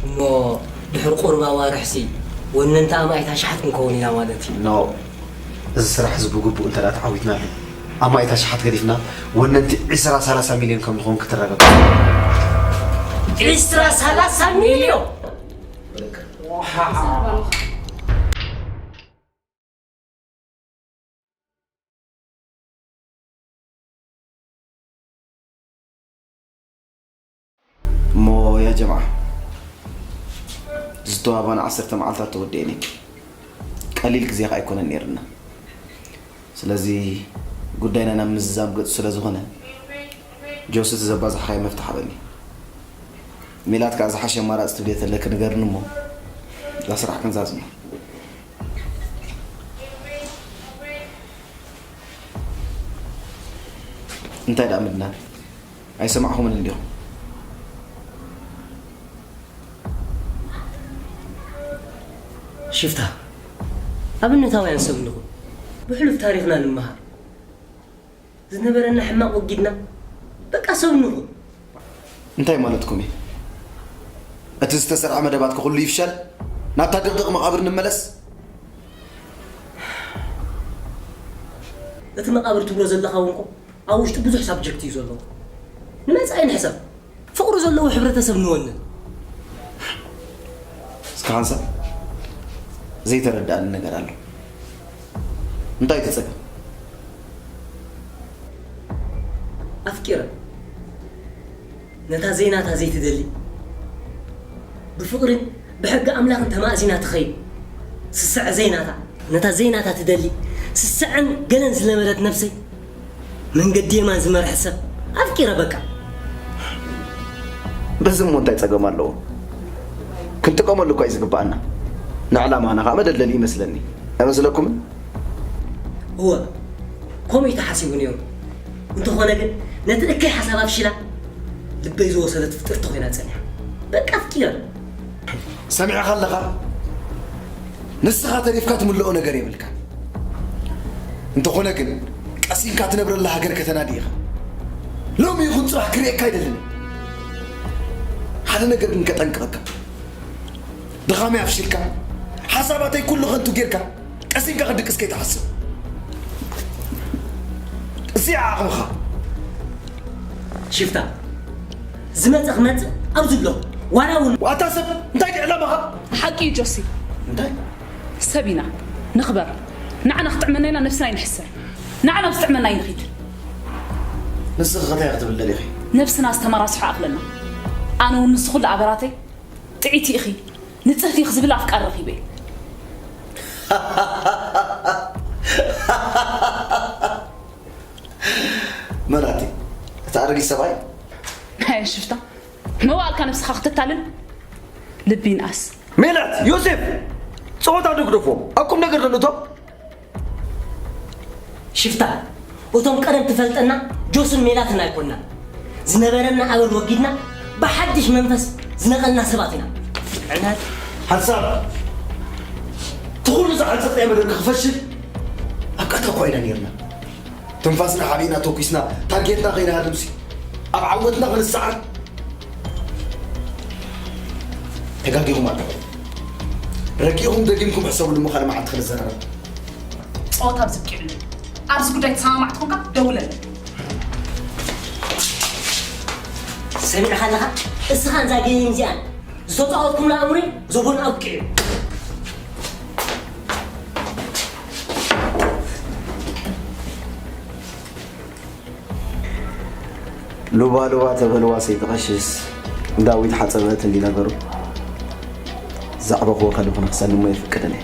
እሞ ድሕሪ ቁሩብ ኣዋርሕሲ ወነንቲ ኣማኢት ኣሽሓት ክንከውን ኢና ማለት እዩ። ኖ፣ እዚ ስራሕ እዚ ብግቡእ እንተ ደኣ ተዓዊትናሉ፣ ኣማኢት ኣሽሓት ገዲፍና ወነንቲ ዕስራ ሰላሳ ሚልዮን ከም ንኸውን ክትረጋገጽ። ዕስራ ሰላሳ ሚልዮን? እሞ ያ ጀምዓ፣ ዝተዋባና ዓሰርተ መዓልታት ተወዲኤን እየን። ቀሊል ግዜ ከኣ ኣይኮነን ነይርና። ስለዚ ጉዳይና ናብ ምዝዛም ገጹ ስለ ዝኾነ፣ ጆሲ፣ እቲ ዘባዛሕካዮ መፍትሕ ሃበኒ። ሜላት ከኣ ዝሓሸ ኣማራጺ ትብልዮ ተለኪ ንገርኒ እሞ፣ እዛ ስራሕ ክንዛዝማ። እንታይ ደኣ ምድናን? ኣይሰማዕኹምን እንዲኹም? ሽፍታ፣ ኣብነታውያን ሰብ ንኹን። ብሕሉፍ ታሪኽና ንመሃር። ዝነበረና ሕማቕ ወጊድና፣ በቃ ሰብ ንኹን። እንታይ ማለትኩም እዩ? እቲ ዝተሰርዐ መደባት ኩሉ ይፍሸል? ናብታ ድቕድቕ መቓብር ንመለስ? እቲ መቓብር ትብሎ ዘለኻ እውን እኮ ኣብ ውሽጡ ብዙሕ ሳብጀክት እዩ ዘለዎ። ንመጻኢ ንሕሰብ። ፍቕሪ ዘለዎ ሕብረተሰብ ንወንን። እስከ ሓንሳብ ዘይተረድኣኒ ነገር ኣሎ። እንታይ እቲ ጸገም? ኣፍቂረ ነታ ዘይናታ ዘይትደሊ፣ ብፍቕርን ብሕጊ ኣምላኽን ተማእዚና ትኸይድ፣ ስስዐ ዘይናታ፣ ነታ ዘይናታ ትደሊ፣ ስስዐን ገለን ዝነበረት ነብሰይ፣ መንገዲ የማን ዝመርሐ ሰብ ኣፍቂረ በቃ። በዚ እሞ እንታይ ጸገም ኣለዎ? ክንጥቀመሉ እኳ እዩ ዝግባኣና። ንዕላማና ከኣ መደለሊ ይመስለኒ። ኣይመስለኩምን? እወ፣ ከምኡ እዩ ተሓሲቡ ነይሩ። እንተኾነ ግን፣ ነቲ እከይ ሓሳብ ኣፍሺላ፣ ልበይ ዝወሰደት ፍጥርቲ ኮይና ጸኒሓ። በቃ ኣፍቂረ። ሰሚዕኻ ኣለኻ? ንስኻ ተሪፍካ ትምልኦ ነገር የብልካን። እንተኾነ ግን፣ ቀሲንካ ትነብረላ ሃገር ከተናዲ ኢኻ። ሎሚ ይኹን ጽባሕ ክርእየካ ኣይደልን። ሓደ ነገር ግን ከጠንቅቐካ። ድኻመይ ኣፍሺልካ፣ ሓሳባተይ ኩሉ ከንቱ ጌርካ፣ ቀሲንካ ክድቅስ ከይትሓስብ። እዚኣ ዓቕምኻ። ሽፍታ፣ ዝመጸ ክመጽእ ኣብዚ ኣሎ። ዋላ እውን ዋታ ሰብ፣ እንታይ ድዩ ዕላማኻ? ሓቂ እዩ ጆሲ። እንታይ? ሰብ ኢና፣ ንኽበር። ንዓና ክጥዕመና ኢልና ነብስና ኣይንሕሰር። ንዓና ኣብ ዝጥዕመና ኣይንኺድ። ንስኺ ኸ እንታይ ክትብል ደሊኺ? ነብስና ዝተመራስሖ ኣኽለና። ኣነ እውን ንሱ ኩሉ ኣበራተይ ጥዕይቲ ኢኺ፣ ንጽህቲ ኢኺ ዝብል ኣፍቃሪ ረኺበ እየ። መራቲ፣ እቲ ኣረጊት ሰብኣይ? ኣየ ሽፍታ፣ መዋእልካ ነብስኻ ክተታልል ልቢ ይንኣስ። ሜላት፣ ዮሴፍ፣ ጸወታ ዶ ግደፎም? ኣብ ቁም ነገር ዶ ንእቶም? ሽፍታ፣ እቶም ቀደም ትፈልጠና ጆስን ሜላትን ኣይኮንና። ዝነበረና ኣበር ወጊድና ብሓድሽ መንፈስ ዝነቐልና ሰባት ኢና። ዕነት። ሓንሳብ እቲ ኩሉ ዝዓጸቕናዮ መደብ ክፈሽል ኣብ ቀትሪ እኮ ኢና ነይርና። ትንፋስና ሓቢእና ተኩስና ታርጌትና ከይንሃድምሲ ኣብ ዓወትና ክንሰዓር ተጋጊኹም ኣለኹም። ረጊእኹም ደጊምኩም ሕሰብሉ፣ እሞ ካልእ መዓልቲ ክንዘራረብ። ጸወታ ኣብዚ ኣብቂዑ። ኣብዚ ጉዳይ ተሰማማዕቲ ኮንካ ደውለለይ። ሰሚዕኻ ኣለኻ? እስኻን እዛ ጌም እዚኣን ዝተጻወትኩምላ እምሪ ዘቦን ኣብቂዑ። ሉባሉባ ተበልዋ ሰይትቐሽስ ዳዊት ሓፀበት እንዲ ነገሩ ዛዕበኽዎ ከለኹ ንክሰልሞ የፍቅድን እየ።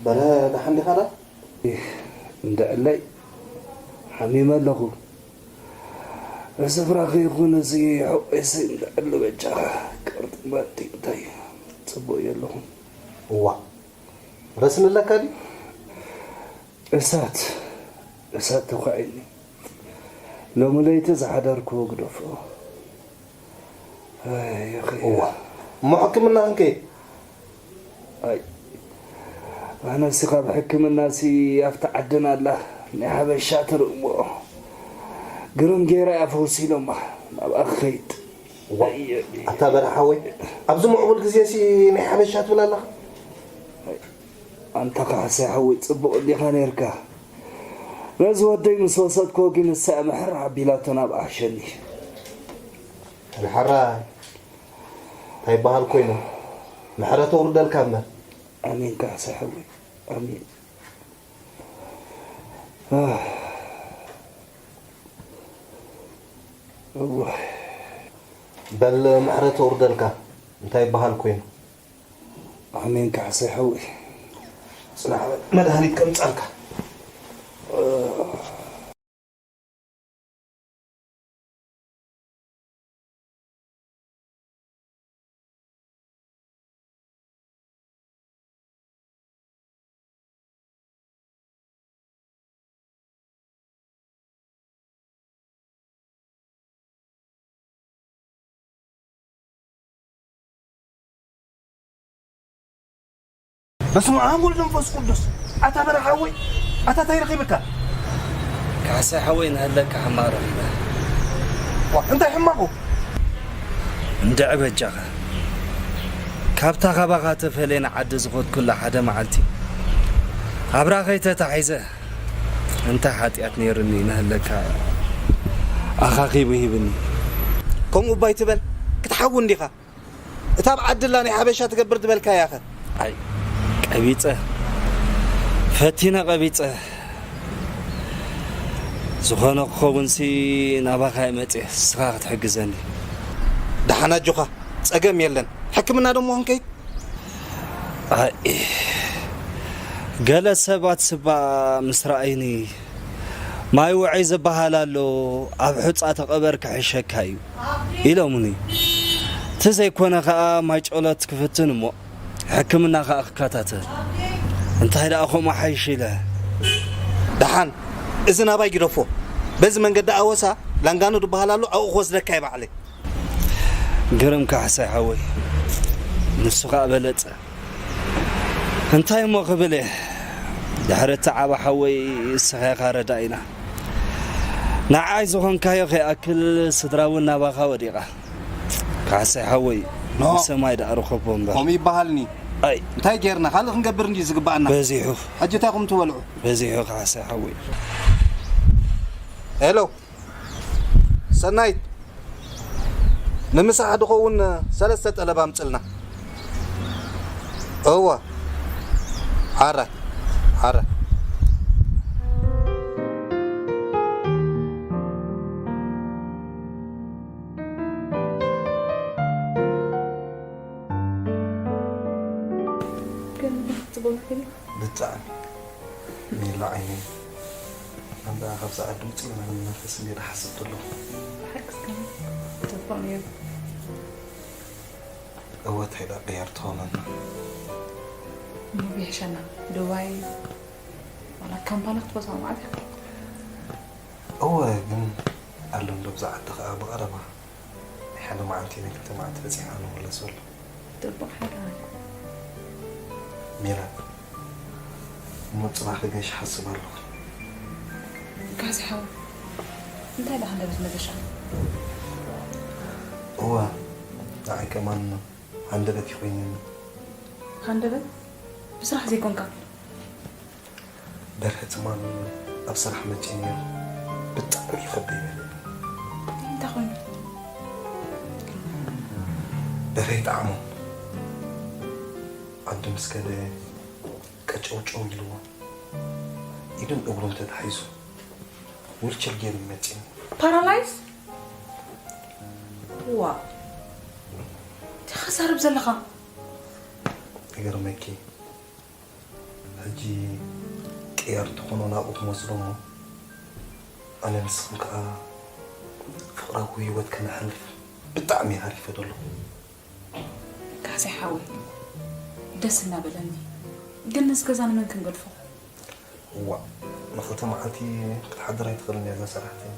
በረ ደሓን ዲኻ ዳ? እንድዕለይ ሓሚመ ኣለኹ። እዚ ፍራኺ ይኹን እዚ ሕቆይሲ እንድዕሉ በጃኻ ቅርጥመቲ እንታይ ጽቡቕ የለኹም። እዋ ረስኒ ኣለካ ድዩ? እሳት እሳት ተኳዒኒ ሎሚ ለይቲ ዝሓደርክዎ ግደፎ። እዋ እሞ ሕክምና ክንከይድ ኣይ ኣነሲ ካብ ሕክምናሲ ኣብቲ ዓድና ኣላ ናይ ሓበሻ ትርእምኦ ግርም ጌራ እያ ፈውሲ ኢሎማ ናብኣ ክኸይድ ኣታ በርሓ ሓወይ ኣብዚ ምዕቡል ግዜሲ ናይ ሓበሻ ትብል ኣለኻ ኣንታ ካሕሳይ ሓወይ ጽቡቕ እንዲኻ ነርካ ነዚ ወደይ ምስ ወሰድክዎ ግን ንሳ እያ ምሕር ኣቢላቶ ናብኣ ሕሸኒ ሕራይ እንታይ ይበሃል ኮይኑ ምሕረት ኣውርደልካ እምበር ኣሜን ካሕሳይ ሓወይ ኣሜን በል ምሕረት ኣውርደልካ እንታይ ይበሃል ኮይኑ ኣሜን ካሕሳይ ሓወይ ፅናሕ በል መድሃኒት ከምፃልካ በስመ ኣብ ወልድ መንፈስ ቅዱስ ኣታ በረኻ ሓወይ ኣታ ታይ ረኺብካ ካሕሳይ ሓወይ ንህለካ ሕማቕ ረኺበ ዋ እንታይ ሕማቑ እንድዒ በጃኻ ካብታ ካባኻ ተፈልየ ንዓዲ ዝኸድኩላ ሓደ መዓልቲ ኣብራኸይ ተታሒዘ እንታይ ሓጢኣት ነይሩኒ ንህለካ ኣኻኺቡ ሂብኒ ከምኡ እባ ኣይትበል ክትሓዊ እንዲኻ እታ ኣብ ዓድላ ናይ ሓበሻ ትገብር ዝበልካያ ኸ? ኣይ ቀቢጸ ፈቲነ ቀቢጸ ዝኾነ ክኸውንሲ ናባኻ እየ መጽየ እስኻ ክትሕግዘኒ። ደሓን ኣጆኻ ጸገም የለን ሕክምና ደሞ ክንከይድ? ኣይ፣ ገለ ሰባት ስባ ምስ ረኣይኒ፣ "ማይ ውዐይ ዝበሃል ኣሎ፣ ኣብ ሑጻ ተቐበር ክሕሸካ እዩ" ኢሎምኒ። እቲ ዘይኮነ ከኣ ማይ ጨሎት ክፍትን እሞ ሕክምና ከኣ ክከታተል። እንታይ ደኣ ከምኡ ሓይሽ ኢለ። ደሓን፣ እዚ ናባይ ግደፎ። በዚ መንገዲ ኣወሳ ላንጋኖ ዝበሃል ኣሎ፣ ኣብኡ ክወስደካ እየ ባዕለይ። ግርም ካሕሳይ ሓወይ፣ ንሱ ኸኣ በለጸ። እንታይ እሞ ክብል እየ? ድሕሪ እቲ ዓባ ሓወይ እስኻ ኢኻ ረዳኢና። ንዓይ ዝኾንካዮ ከይኣክል ስድራ እውን ናባኻ ወዲቓ። ካሕሳይ ሓወይ፣ ኖ። ንሰማይ ደኣ ርኸቦ እምበር። ከምኡ ይበሃልኒ። ኣይ። እንታይ ጌርና? ካልእ ክንገብር እንድዩ ዝግባኣና። በዚሑ። ሕጂ እንታይ ኹም ትበልዑ? በዚሑ ካሕሳይ ሓወይ። ሄሎ። ሰናይት፣ ንምሳሕ ድኸውን ሰለስተ ጠለብ ኣምጽልና። እወ። ሓራይ፣ ሓራይ። ግን ጽቡቕ ነገር እዩ። ብጣዕሚ። ሜላ ዓይነይ። ኣንታ ካብዛ ዓዲ ውጽእ ኢልና ንመንፈስ እንድየ ዝሓስብ ዘለኹ። ብሓቂ እስከ ጽቡቕ ነይሩ። እወ፣ እንታይ ደኣ ቅያር ትኾነና? እሞ ይሕሸና። ዱባይ ዋላ ካምፓላ ክትበጽሖ መዓት ኢኻ? እወ፣ ግን ኣሎ እንዶ ብዛ ዓዲ ኸኣ ብቐረባ ናይ ሓደ መዓልቲ ናይ ክልተ መዓልቲ በጺሕና ንመለሰሉ። ጽቡቕ ሓዳር። ሜላት፣ እሞ ጽባሕ ክገሽ ሓስብ ኣለኹ። ካሕሳይ ሓወይ፣ እንታይ ደኣ ሃንደበት መገሻ? እወ፣ ንዓይ ከማን ሃንደበት እዩ ኮይኑኒ። ሃንደበት? ብስራሕ ዘይኮንካ? ደርሀ ትማሊ ኣብ ስራሕ መጺአ ነይረ። ብጣዕሚ ይኸብደኒ ነይሩ። እንታይ ኮይኑ? ደርሀ ይጠዓሞ። ዓዲ ምስ ከደ ቀጨውጨው ኢልዎ። ኢዱን እግሩን ተታሒዙ ዊልቸር ገይሩ መጺኒ። ፓራላይዝ? ዋው። እንታይ ኸዛርብ ዘለኻ? ይገርመኪ። ሕጂ ቅያር ትኾኖ ናብኡ ክመጽእ እሞ፣ ኣነ ንስኽን ከኣ ፍቕራዊ ህይወት ከነሕልፍ ብጣዕሚ ሃሪፈ ዘለኹ። ካሕሳይ ሓወይ፣ ደስ እናበለኒ፣ ግን ነዚ ገዛ ንመን ክንገድፎ? እዋእ፣ ንኽልተ መዓልቲ ክትሓድር ኣይትኽእልን እያ እዛ ሰራሕተኛ።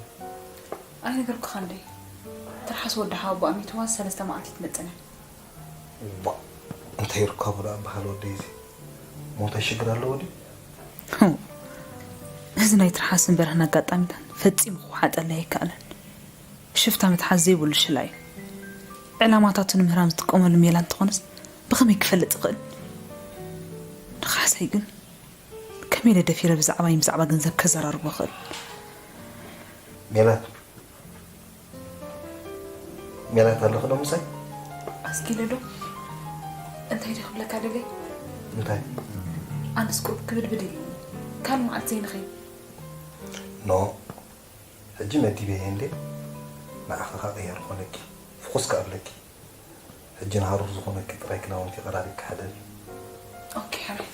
ኣይነገርኩኻን ደይ? ትርሓስ ወዲ ሓወቦኣ ሚትዋ ሰለስተ መዓልቲ ትመጽእን እያ። እዋእ፣ እንታይ ይርከቦ ደኣ በሃል ወደይ እዚ? እሞ እንታይ ሽግር ኣለዎ ድዩ? ህው፣ እዚ ናይ ትርሓስን በርህን ኣጋጣሚታት ፈጺሙ ክወሓጠለይ ኣይከኣለን። ሽፍታ ምትሓዝ ዘይብሉ ሽላ እዩ። ዕላማታቱ ንምህራም ዝጥቀመሉ ሜላ እንተኾነስ ብኸመይ ክፈልጥ ይኽእል? ንኻሕሳይ ግን ከመይ ኢለ ደፊረ ብዛዕባይን ብዛዕባ ገንዘብ ከዘራርቦ ይኽእል? ሜላት፣ ሜላት ኣለኺ ዶ ምሳይ? ኣስኪለ ዶ? እንታይ ዶ ክብለካ ደልየ? እንታይ? ኣነስ ቁሩብ ክብድብድ ኢሉኒ። ካልእ መዓልቲ ዘይንኸይድ። ኖ፣ ሕጂ መዲበየ እንዴ? ንዓኺ ኸኣ ቅያር ኾነኪ። ፍኹስ ከኣ እብለኪ። ሕጂ ንሃሩር ዝኾነኪ ጥራይ ክዳውንቲ ቀራሪብኪ ሓደሪ። ኦኬ፣ ሓራይ።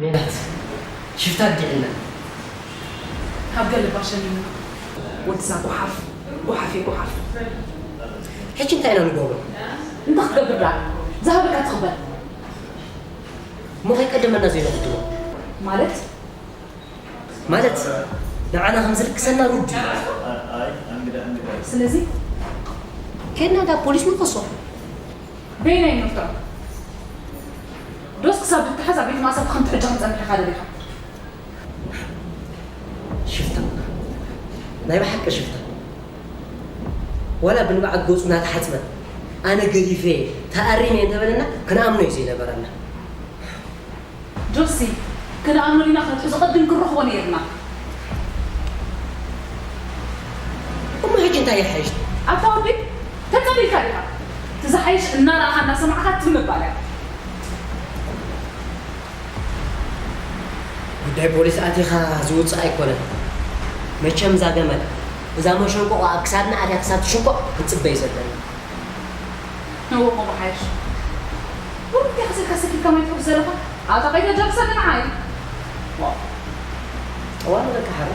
ሜላት፣ ሽፍታ ኣዲዕና። ካብ ገለ ባሸኒና። ወድዛ ጓሓፍ፣ ጓሓፍ እዩ ጓሓፍ። ሕጂ እንታይ ኢና ንገብሮ? እንታይ ክትገብር ደኣ? ዝሃበካ ትቕበል። እሞ ከይቀደመና ዘይንቕድሞ። ማለት? ማለት ንዓና ከም ዝልግሰና ርዱእ እዩ። ስለዚ ከይድና ናብ ፖሊስ ንኸሶ። በየናይ መፍትሒ? ዶስ ክሳብ ትተሓዝ ኣብ ቤት ማእሰርቲ ከም ትዕደም ጸኒሕካ ዶ ኢኻ? ሽፍታ። ናይ ብሓቂ ሽፍታ። ዋላ ብንብዓት ገጹ እናተሓጽበ ኣነ ገዲፈ ተኣሪመ እንተበለና ክንኣምኖ እዩ ዘይነበረና። ጆሲ፣ ክንኣምኖ ዲና ክትሕዞ ቅድም ክንረኽቦ ነይርና። እሞ ሕጂ እንታይ ይሓይሽ? ኣታ ወዲ፣ ተጸሊልካ ዲኻ? እቲ ዝሓይሽ እናረኣኻ እናሰማዕካ ትም ምባል እያ። ጉዳይ ፖሊስ ኣቲኻ ዝውጽእ ኣይኮነን። መቸም እዛ ገመል፣ እዛ መሸንቆቆ ኣብ ክሳድና ኣትያ ክሳብ ትሽንቆቕ ክንጽበ እዩ ዘለና። እዎ እሞ ብሓይሽ። ቡሩክ ዲኻ ስልካ ሰኪብካ ማይ ትሕውስ ዘለኻ? ኣታ ከይደ ጃብሰ ንዓይ። ዋው። ጠዋል በቃ ሓራ።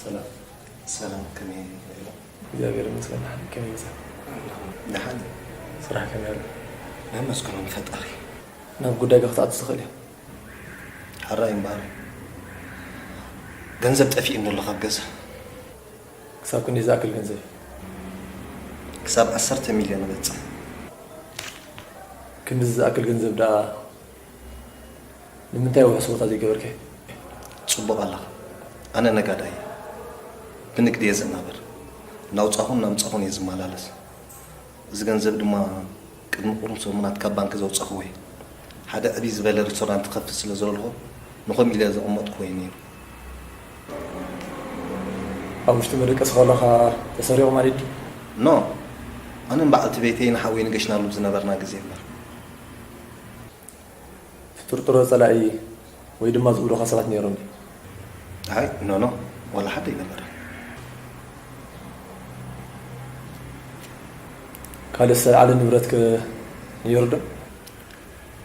ሰላም። ሰላም፣ ከመይ ውዒልኩም? እግዚኣብሔር ይመስገን፣ ደሓን። ከመይ መጻ? ደሓን። ስራሕ ከመይ ኣሎ? ነመስግኖ ንፈጣሪ። ናብ ጉዳይካ ክትኣቱ ትኽእል ኢኻ። ሕራይ እምበኣር፣ ገንዘብ ጠፊኡኒ ኣሎ ካብ ገዛ። ክሳብ ክንደይ ዝኣክል ገንዘብ? ክሳብ ዓሰርተ ሚልዮን እበጽሕ። ክንድዚ ዝኣክል ገንዘብ ደኣ ንምንታይ ውሑስ ቦታ ዘይገበርካዮ? ጽቡቕ ኣለኻ። ኣነ ነጋዳይ እየ። ብንግዲ እየ ዝናበር። እናውጻኹን እናምጻኹን እየ ዝመላለስ። እዚ ገንዘብ ድማ ቅድሚ ቁሩብ ሰሙናት ካብ ባንክ ዘውጻእኽዎ እዩ። ሓደ ዕብይ ዝበለ ሬስቶራንት ክኸፍት ስለ ዝደለኹ ንኸምኡ ኢለ ዘቐመጥክዎ እዩ ነይሩ። ኣብ ውሽጢ መደቀሲ ከለኻ ተሰሪቑ ማለት ድዩ? ኖ፣ ኣነን በዓልቲ ቤተይን ሓወይን ገሽናሉ ዝነበርና ግዜ እምበር። ትጥርጥሮ ጸላኢ ወይ ድማ ዝእውዱኻ ሰባት ነይሮም ድዩ? ኣይ፣ ኖ፣ ኖ፣ ዋላ ሓደ ኣይነበረን። ካልእ ዝተለዓለ ንብረትከ ነይሩ ዶ?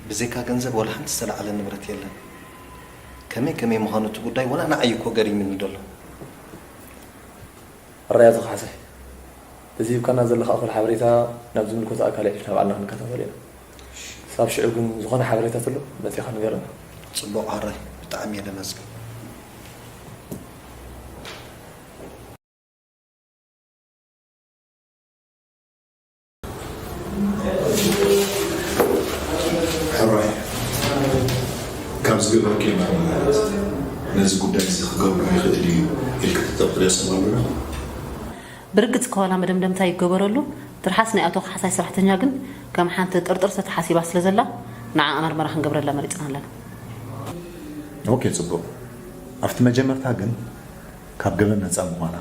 ብዘይካ ገንዘብ ዋላ ሓንቲ ዝተለዓለ ንብረት የለን። ከመይ ከመይ ምዃኑ እቲ ጉዳይ ዋላ ንዓይ እኮ ገሪሙኒ ደሎ። ኣራይ ኣቶ ካሕሳይ፣ እዚ ሂብካና ዘለኻ እኹል ሓበሬታ ናብ ዝምልከቶ ኣካል ኣዕሊልና ባዕልና ክንከታተሎ ኢና። ክሳብ ሽዑ ግን ዝኾነ ሓበሬታ ተሎ መጺኻ ንገረና። ጽቡቕ ኣራይ፣ ብጣዕሚ እየ ደመስግን። ሕራይ፣ ካብ ዝገበርክዮ መርመራታት ነዚ ጉዳይ እዚ ክገብሮ ይኽእል እዩ ኢልካ ትጠርጥርዮ ሰብ ኣሎ ዶ? ብርግጽ ከዋላ መደምደምታ ይገበረሉ፣ ትርሓስ ናይ ኣቶ ካሕሳይ ሰራሕተኛ ግን ከም ሓንቲ ጥርጥር ተተሓሲባ ስለ ዘላ፣ ንዓኣ መርመራ ክንገብረላ መሪጽና ኣለና። ኦኬ፣ ጽቡቕ። ኣብቲ መጀመርታ ግን ካብ ገበን ነጻ ምዃና፣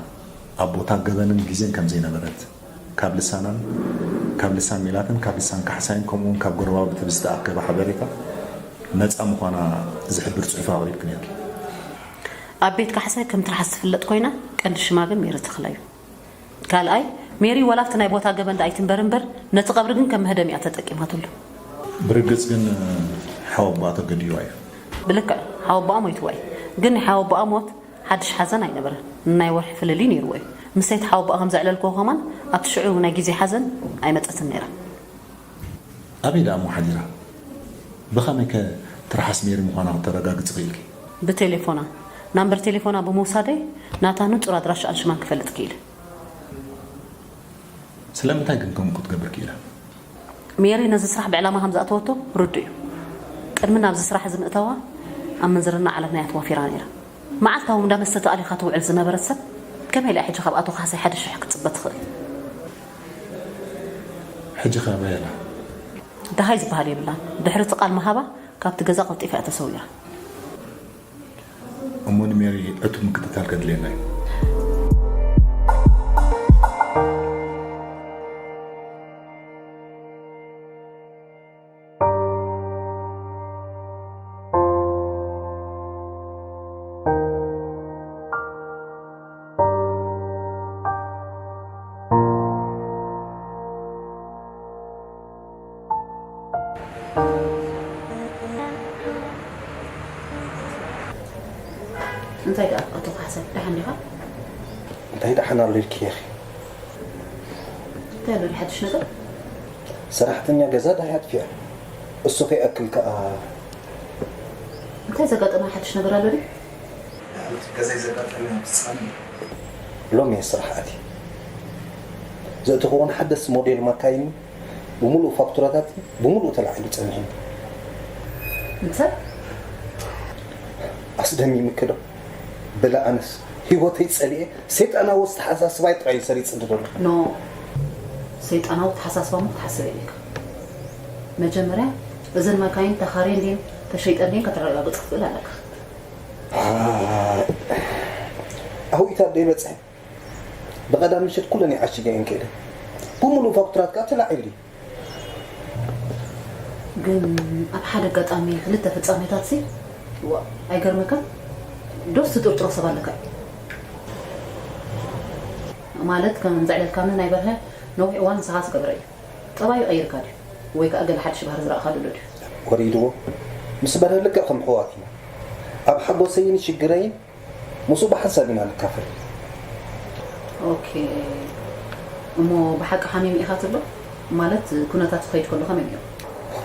ኣብ ቦታ ገበንን ግዜን ከም ዘይነበረት፣ ካብ ልሳናን፣ ካብ ልሳን ሜላትን ካብ ልሳን ካሕሳይን ከምኡውን ካብ ጎረባብቲ ብዝተኣከበ ሓበሬታ ነጻ ምዃና ዝሕብር ጽሑፍ ኣቕሪብኪ ነይርኪ። ኣብ ቤት ካሕሳይ ከም ትርሓስ ትፍለጥ ኮይና፣ ቀንዲ ሽማ ግን ሜሪ ተኽለ እዩ። ካልኣይ፣ ሜሪ ዋላ ኣብቲ ናይ ቦታ ገበን ደኣ ኣይትንበር እምበር፣ ነቲ ቀብሪ ግን ከም መህደሚ እያ ተጠቂማትሉ። ብርግጽ ግን ሓወቦኣ ተገድይዋ እዩ። ብልክዕ፣ ሓወቦኣ ሞይትዋ እዩ። ግን ናይ ሓወቦኣ ሞት ሓድሽ ሓዘን ኣይነበረን። ንናይ ወርሒ ፍልልይ ነይርዎ እዩ። ምስ ሰይቲ ሓወቦኣ ከም ዘዕለልክዎ ከማን፣ ኣብቲ ሽዑ ናይ ግዜ ሓዘን ኣይመጸትን ነይራ። ኣበይ ደኣ እሞ ሓዲራ? ብኸመይከ ትርሓስ ሜሪ ምዃና ክተረጋግጺ ክኢልኪ? ብቴሌፎና። ናምበር ቴሌፎና ብምውሳደይ ናታ ንጹር ኣድራሻኣን ሽማን ክፈልጥ ክኢለ። ስለምንታይ ግን ከምኡ ክትገብር ክኢላ? ሜሪ ነዚ ስራሕ ብዕላማ ከም ዝኣተወቶ ርዱእ እዩ። ቅድሚ ናብዚ ስራሕ እዚ ምእታዋ ኣብ ምንዝርና ዓለትና እያ ተዋፊራ ነይራ። መዓልታዊ እንዳ መስተ ተኣሊኻ ትውዕል ዝነበረት ሰብ ከመይ ኢላ ሕጂ ካብ ኣቶ ካሕሳይ ሓደ ሽሕ ክትጽበ ትኽእል? ሕጂ ከ ኣበይ ኣላ? ደሃይ ዝበሃል የብላን። ድሕሪ እቲ ቃል ምሃባ ካብቲ ገዛ ቀልጢፋ እያ ተሰዊራ። እሞ ንሜሪ ዕቱብ ምክትታል ከድልየና እዩ። እንታይ ደኣ ኣቶ ካሕሳይ ደሓን ዲኻ? እንታይ ደሓን ኣሎ ኢልኪ ኢኺ? እንታይ ኣሎ ሓድሽ ነገር? ሰራሕተኛ ገዛ ደሃይ ኣጥፊኣ። እሱ ከይኣክል ከኣ እንታይ ዘጋጠመ ሓድሽ ነገር ኣሎ ድዩ? ገዛይ ዘጋጠመ ፍጻሜ ሎሚ እየ ስራሕ ኣትየ። ዘእተኽወን ሓደስ ሞዴል ማካይን ብምሉእ ፋክቱራታት ብምሉእ ተላዒሉ ጸኒሑኒ። እንታይ? ኣስደሚምኪ ዶ? በለ ኣነስ ህይወተይ ጸሊኤ ሰይጣናዊ ኣተሓሳስባይ ጥራይ እዩ ሰሪጽኒ ዘሎ። ኖ፣ ሰይጣናዊ ኣተሓሳስባ እሞ ክትሓስብ የብልካ። መጀመርያ እዘን መካይን ተኻርየን ድየን ተሸይጠን ድየን ከተረጋግጽ ክትኽእል ኣለካ። ኣውኢታ ደይ በጽሐ ብቐዳም ምሸት ኩለን ይዓሽገ እየን ከይደ ብምሉእ ፋክቱራት ከኣ ተላዒሉ እዩ። ግን ኣብ ሓደ ኣጋጣሚ ክልተ ፍጻሜታት ሲ ዋ፣ ኣይገርመካን? ዶስ ትጥርጥሮ ሰብ ኣለካ እዩ? ማለት ከም ዘዕለልካኒ ናይ በርሀ ነዊሕ እዋን ንስኻ ዝገበረ እዩ። ጠባዩ ቀይርካ ድዩ? ወይ ከኣ ገለ ሓድሽ ባህሪ ዝረኣኻሉ ኣሎ ድዩ? ወሪድዎ። ምስ በርሀ ልክዕ ከም ኣሕዋት ኢና። ኣብ ሓጎሰይን ሽግረይን ምስኡ ብሓንሳብ ኢና ንካፈል። ኦኬ። እሞ ብሓቂ ሓሚሙ ኢኻ ትብሎ? ማለት ኩነታት ክኸይድ ከሎ ከመይ ነይሩ?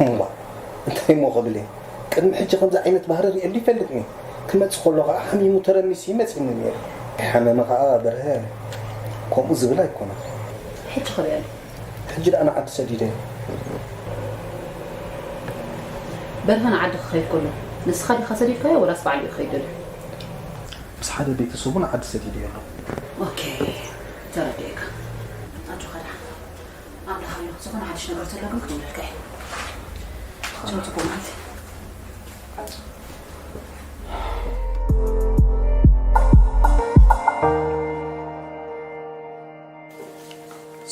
እዋ፣ እንታይ እሞ ክብል እየ? ቅድሚ ሕጂ ከምዚ ዓይነት ባህሪ ርእየሉ ይፈልጥን እየ። ክመጽእ ከሎ ከኣ ሓሚሙ ተረሚሱ እዩ መጺኡኒ ነይሩ። ከይሓመመ ከኣ በርሀ ከምኡ ዝብል ኣይኮነን። ሕጂ ከበይ ኣሎ? ሕጂ ደኣ ንዓዲ ሰዲደ። በርሀ ንዓዲ ክኸይድ ከሎ ንስኻ ዲኻ ሰዲድካዮ ወላስ ባዕሉ እዩ ክኸይድ ደልዩ? ምስ ሓደ ቤተሰቡ ንዓዲ ሰዲደዮ ኣለኹ። ኦኬ፣ ተረዲኤካ። ኣጆኻ ደሓን። ኣምላኽ ኣሎ። ዝኾነ ሓድሽ ነገር ተሎ ግን ክድውለልካ እየ። ቻው፣ ጽቡቕ መዓልቲ።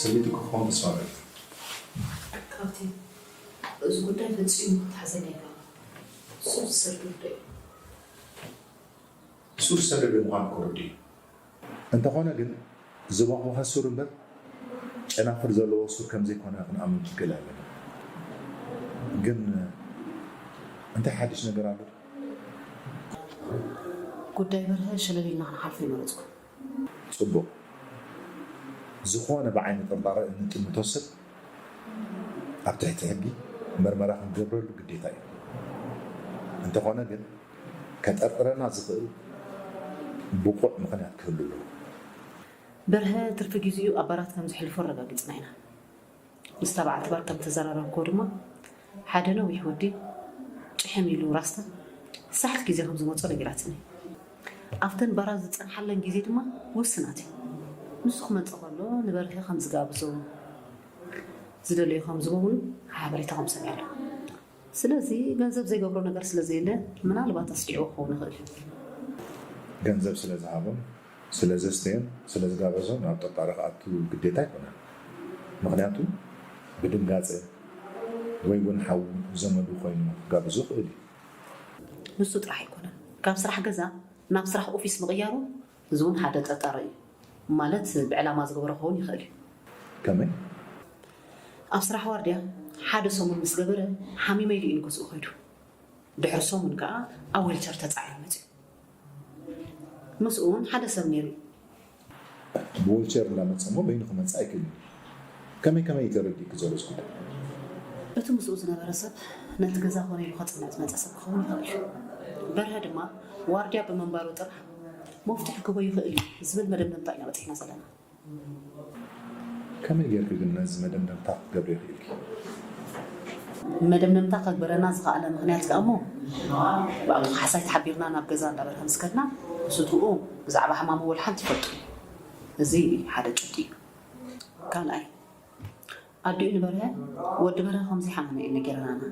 ሰበይቲ ክትኮን ተስፋ ገይረ። ካብቲ እዚ ጉዳይ ፈጺሙ ክትሓዘኒ ኣይግባእን። ሱር ዝሰድድ ጉዳይ እዩ። ሱር ዝሰደደ ምዃኑ እኮ ርዱእ እዩ። እንተኾነ ግን ዝቦኽቦኸ ሱር እምበር ጨናፍር ዘለዎ ሱር ከም ዘይኮነ ክንኣምን ክንክእል ኣለና። ግን እንታይ ሓድሽ ነገር ኣሎ? ጉዳይ በርሀ ሸለል ኢልና ክንሓልፎ ይመረጽኩ። ጽቡቕ። ዝኾነ ብዓይኒ ጥርጣረ እንጥምቶ ሰብ ኣብ ትሕቲ ሕጊ መርመራ ክንገብረሉ ግዴታ እዩ። እንተኾነ ግን ከጠርጥረና ዝኽእል ብቑዕ ምኽንያት ክህሉ ኣለዎ። በርሀ ትርፊ ግዜኡ ኣብ ባራት ከም ዘሕልፎ ኣረጋጊጽና ኢና። ምስታ በዓልቲ ባር ከም ተዘራረብክዎ ድማ ሓደ ነዊሕ ወዲ ጭሕም ኢሉ ራስታ ሳሕቲ ግዜ ከም ዝመጾ ነጊራትኒ። ኣብተን ባራት ዝጸንሓለን ግዜ ድማ ውስናት እዩ። ንሱ ክመጽእ ከሎ ንበርሀ ከም ዝጋብዞ ዝደለዮ ከም ዝህቦ እውን ሓበሬታ ከም ሰሚዐ ኣለኹ። ስለዚ ገንዘብ ዘይገብሮ ነገር ስለ ዘየለ ምናልባት ኣስዲዕዎ ክኸውን ይኽእል እዩ። ገንዘብ ስለ ዝሃቦን ስለ ዘስተዮን ስለ ዝጋበዞን ናብ ጥርጣረ ክኣቱ ግዴታ ኣይኮነን። ምኽንያቱ ብድንጋጸ ወይ እውን ሓዉ ዘመዱ ኮይኑ ክጋብዞ ይኽእል እዩ። ንሱ ጥራሕ ኣይኮነን፣ ካብ ስራሕ ገዛ ናብ ስራሕ ኦፊስ ምቕያሩ፣ እዚ እውን ሓደ ጥርጣረ እዩ። ማለት ብዕላማ ዝገበሮ ክኸውን ይኽእል እዩ። ከመይ? ኣብ ስራሕ ዋርድያ ሓደ ሰሙን ምስ ገበረ ሓሚመ ኢሉ እዩ ንገዝኡ ከይዱ። ድሕሪ ሰሙን ከኣ ኣብ ዊልቸር ተጻዒኑ መጺኡ። ምስኡ እውን ሓደ ሰብ ነይሩ እዩ። ብዊልቸር እንዳመጸ እሞ በይኑ ክመጽእ ኣይክእልን እዩ። ከመይ ከመይ እዩ ተረዲእኪ ዘሎ እዚ ጉዳይ? እቲ ምስኡ ዝነበረ ሰብ ነቲ ገዛ ኮነ ኢሉ ከጽንዕ ዝመጸ ሰብ ክኸውን ይኽእል እዩ። በርሀ ድማ ዋርድያ ብምንባሩ ጥራሕ መፍትሒ ክህቦ ይኽእል እዩ ዝብል መደምደምታ ኢና በፂሕና ዘለና። ከመይ ጌርኪ ግን ነዚ መደምደምታ ክትገብርዮ ክኢልኪ? መደምደምታ ከግበረና ዝኸኣለ ምኽንያት ከኣ እሞ ብኣቶ ካሕሳይ ተሓቢርና ናብ ገዛ እንዳበርሀ ምስ ከድና ንሱ ትኡ ብዛዕባ ሕማሙ ወላ ሓንቲ ይፈልጡ። እዚ ሓደ ጭብጢ እዩ። ካልኣይ ኣዲኡ ንበርሀ ወዲ በርሀ ከምዘይሓመመ እዩ ነጊረናና።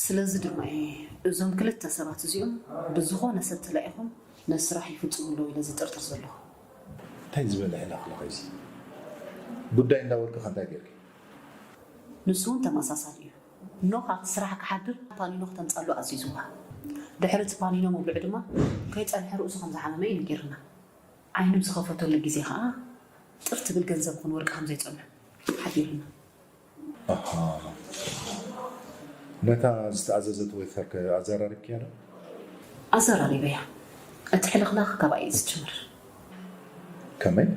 ስለዚ ድማ እየ እዞም ክልተ ሰባት እዚኦም ብዝኾነ ሰብ ተላኢኹም ነዚ ስራሕ ይፍፅሙ ኣለዉ ኢለ ዝጥርጥር ዘለኹ። እንታይ ዝበለ ሕላኽላኽ እዚ ጉዳይ እንዳወርቅኻ እንታይ ጌርኪ? ንሱ እውን ተመሳሳሊ እዩ። ኖህ ኣብቲ ስራሕ ክሓድር ፓኒኖ ክተምፃሉ ኣዚዝዋ። ድሕሪ እቲ ፓኒኖ ምብልዑ ድማ ከይፀንሐ ርእሱ ከም ዝሓመመ እዩ ነጊርና። ዓይኑ ብዝኸፈተሉ ግዜ ከዓ ጥር ትብል ገንዘብ ይኹን ወርቂ ከም ዘይፀንሑ ሓቢሩና። ኣሃ ነታ ዝተኣዘዘት ዌተር ከ ኣዘራሪብክያ ዶ? ኣዘራሪበያ። እቲ ሕልኽላኽ ካባይ እዩ ዝጅምር። ከመይ?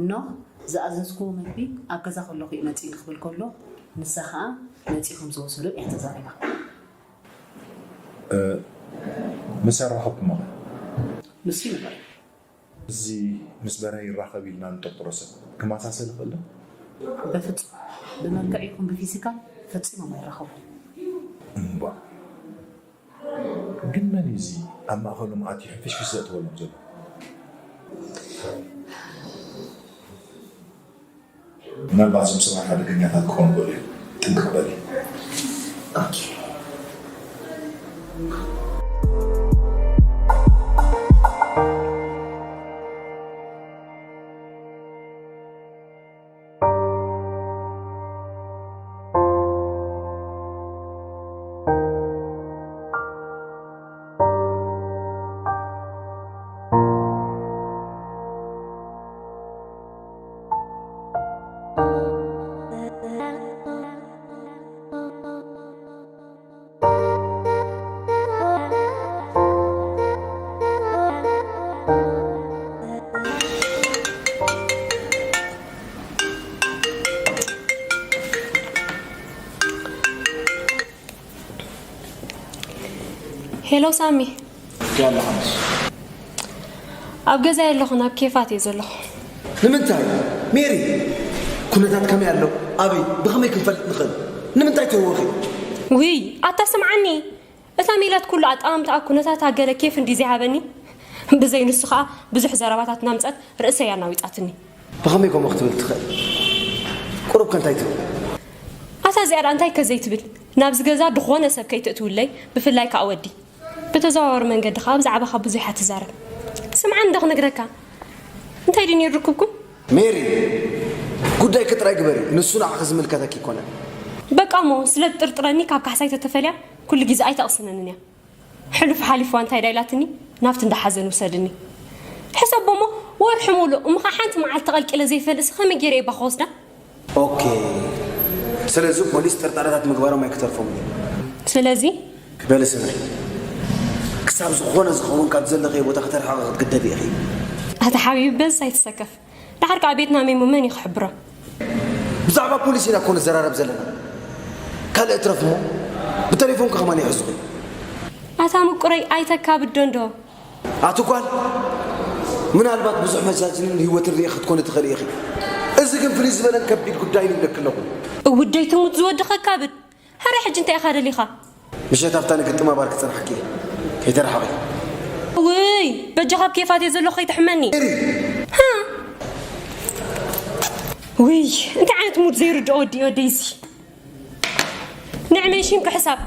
ኖህ ዝኣዘዝክዎ መግቢ ኣብ ገዛ ከለኹ እዩ መፂኡ ክብል ከሎ ንሳ ከዓ መፂኡ ከም ዝወሰዶ እያ ተዛሪባ። ምስ ኣራኸብኩሞ ኸ? ንሱ ይንበር። እዚ ምስ በርሀ ይራኸብ ኢልና ንጥርጥሮ ሰብ ክመሳሰል ይኽእል ዶ? በፍፁም። ብመልክዕ ይኹን ብፊዚካል ፈፂሞም ኣይራኸቡን። እምቧ። ግን መን እዩ እዚ ኣብ ማእኸሎም ኣትዩ ሕንፍሽፍሽ ዘእትወሎም ዘሎ? ምናልባት እዞም ሰባት ሓደገኛታት ክኾኑ ይኽእሉ እዮም። ጥንቅቕ በሊ። ሄሎ ሳሚ። ያለ ሓንስ ኣብ ገዛ የለኹን፣ ኣብ ኬፋት እየ ዘለኹ። ንምንታይ ሜሪ? ኩነታት ከመይ ኣሎ? ኣበይ? ብኸመይ ክንፈልጥ ንኽእል? ንምንታይ ትህወኺ? ውይ ኣታ ስምዓኒ፣ እታ ሜላት ኩሉ ኣጠማምታኣ ኩነታታ ገለ ኬፍ እንዲ ዘይሃበኒ፣ ብዘይ ንሱ ኸኣ ብዙሕ ዘረባታት እናምጸት ርእሰይ ኣናዊጻትኒ። ብኸመይ ከምኡ ክትብል ትኽእል? ቁሩብ ከ እንታይ ትብል? ኣታ እዚኣ ደኣ እንታይ ከ ዘይትብል? ናብዚ ገዛ ዝኾነ ሰብ ከይተእትውለይ፣ ብፍላይ ከኣ ወዲ። ብተዘዋዋሪ መንገዲ ከኣ ብዛዕባኻ ብዙሕ እያ ትዛረብ። ስምዓኒ ዶ ክነግረካ? እንታይ ድዩ ነይሩ ርክብኩም? ሜሪ፣ ጉዳይኪ ጥራይ ግበሪ፣ ንሱ ንዓኺ ዝምልከተኪ ኣይኮነን። በቃ እሞ ስለ ትጥርጥረኒ ካብ ካሕሳይ ተተፈልያ ኩሉ ግዜ ኣይተቕስነንን እያ። ሕሉፍ ሓሊፍዋ እንታይ ድያ ኢላትኒ ናብቲ እንዳ ሓዘን ውሰድኒ። ሕሰቦ እሞ ወርሒ ሙሉእ እሞ ኸዓ ሓንቲ መዓልቲ ተቐልቂለ ዘይፈልጥሲ ከመይ ገይረ እየ እባ ክወስዳ? ኦኬ ስለዚ ፖሊስ ጥርጣረታት ምግባሮም ኣይክተርፎምን እዩ። ስለዚ በሊ ስምዒ ክሳብ ዝኾነ ዝኸውን ካብ ዘለኽዮ ቦታ ክተርሕቐ ክትግደዲ ኢኺ። ኣታ ሓቢቢ በዚ ኣይትሰከፍ። ደሓር ከኣ ቤትና መይሙ መን እዩ ክሕብሮ? ብዛዕባ ፖሊስ ኢና እኮ ንዘራረብ ዘለና። ካልእ እትረፍ እሞ ብተሌፎንኪ ከማን ይሕዙኺ። ኣታ ምቁረይ ኣይተካብዶ እንዶ። ኣቲ ጓል ምናልባት ብዙሕ መጃጅንን ህይወትን ርኢኺ ክትኮኒ ትኽእሊ ኢኺ። እዚ ግን ፍልይ ዝበለን ከቢድ ጉዳይን ይብለኪ ኣለኹ። እውደይ ትሙት ዝወዲ ከካብድ። ሃረ ሕጂ እንታይ ኢኻ ደሊኻ? ምሸት ኣብታ ንግጥም ኣባር ክጸንሓኪ እየ። ከይተረሓቒ። ውይ በጃኻ ኣብ ኬፋት እየ ዘለኹ ከይትሕመኒ። ሃ ውይ እንታይ ዓይነት ሙድ ዘይርድኦ ወዲ እዩ ወደይ እዚ። ንዕመይ ሽምኪ ሕሳብ።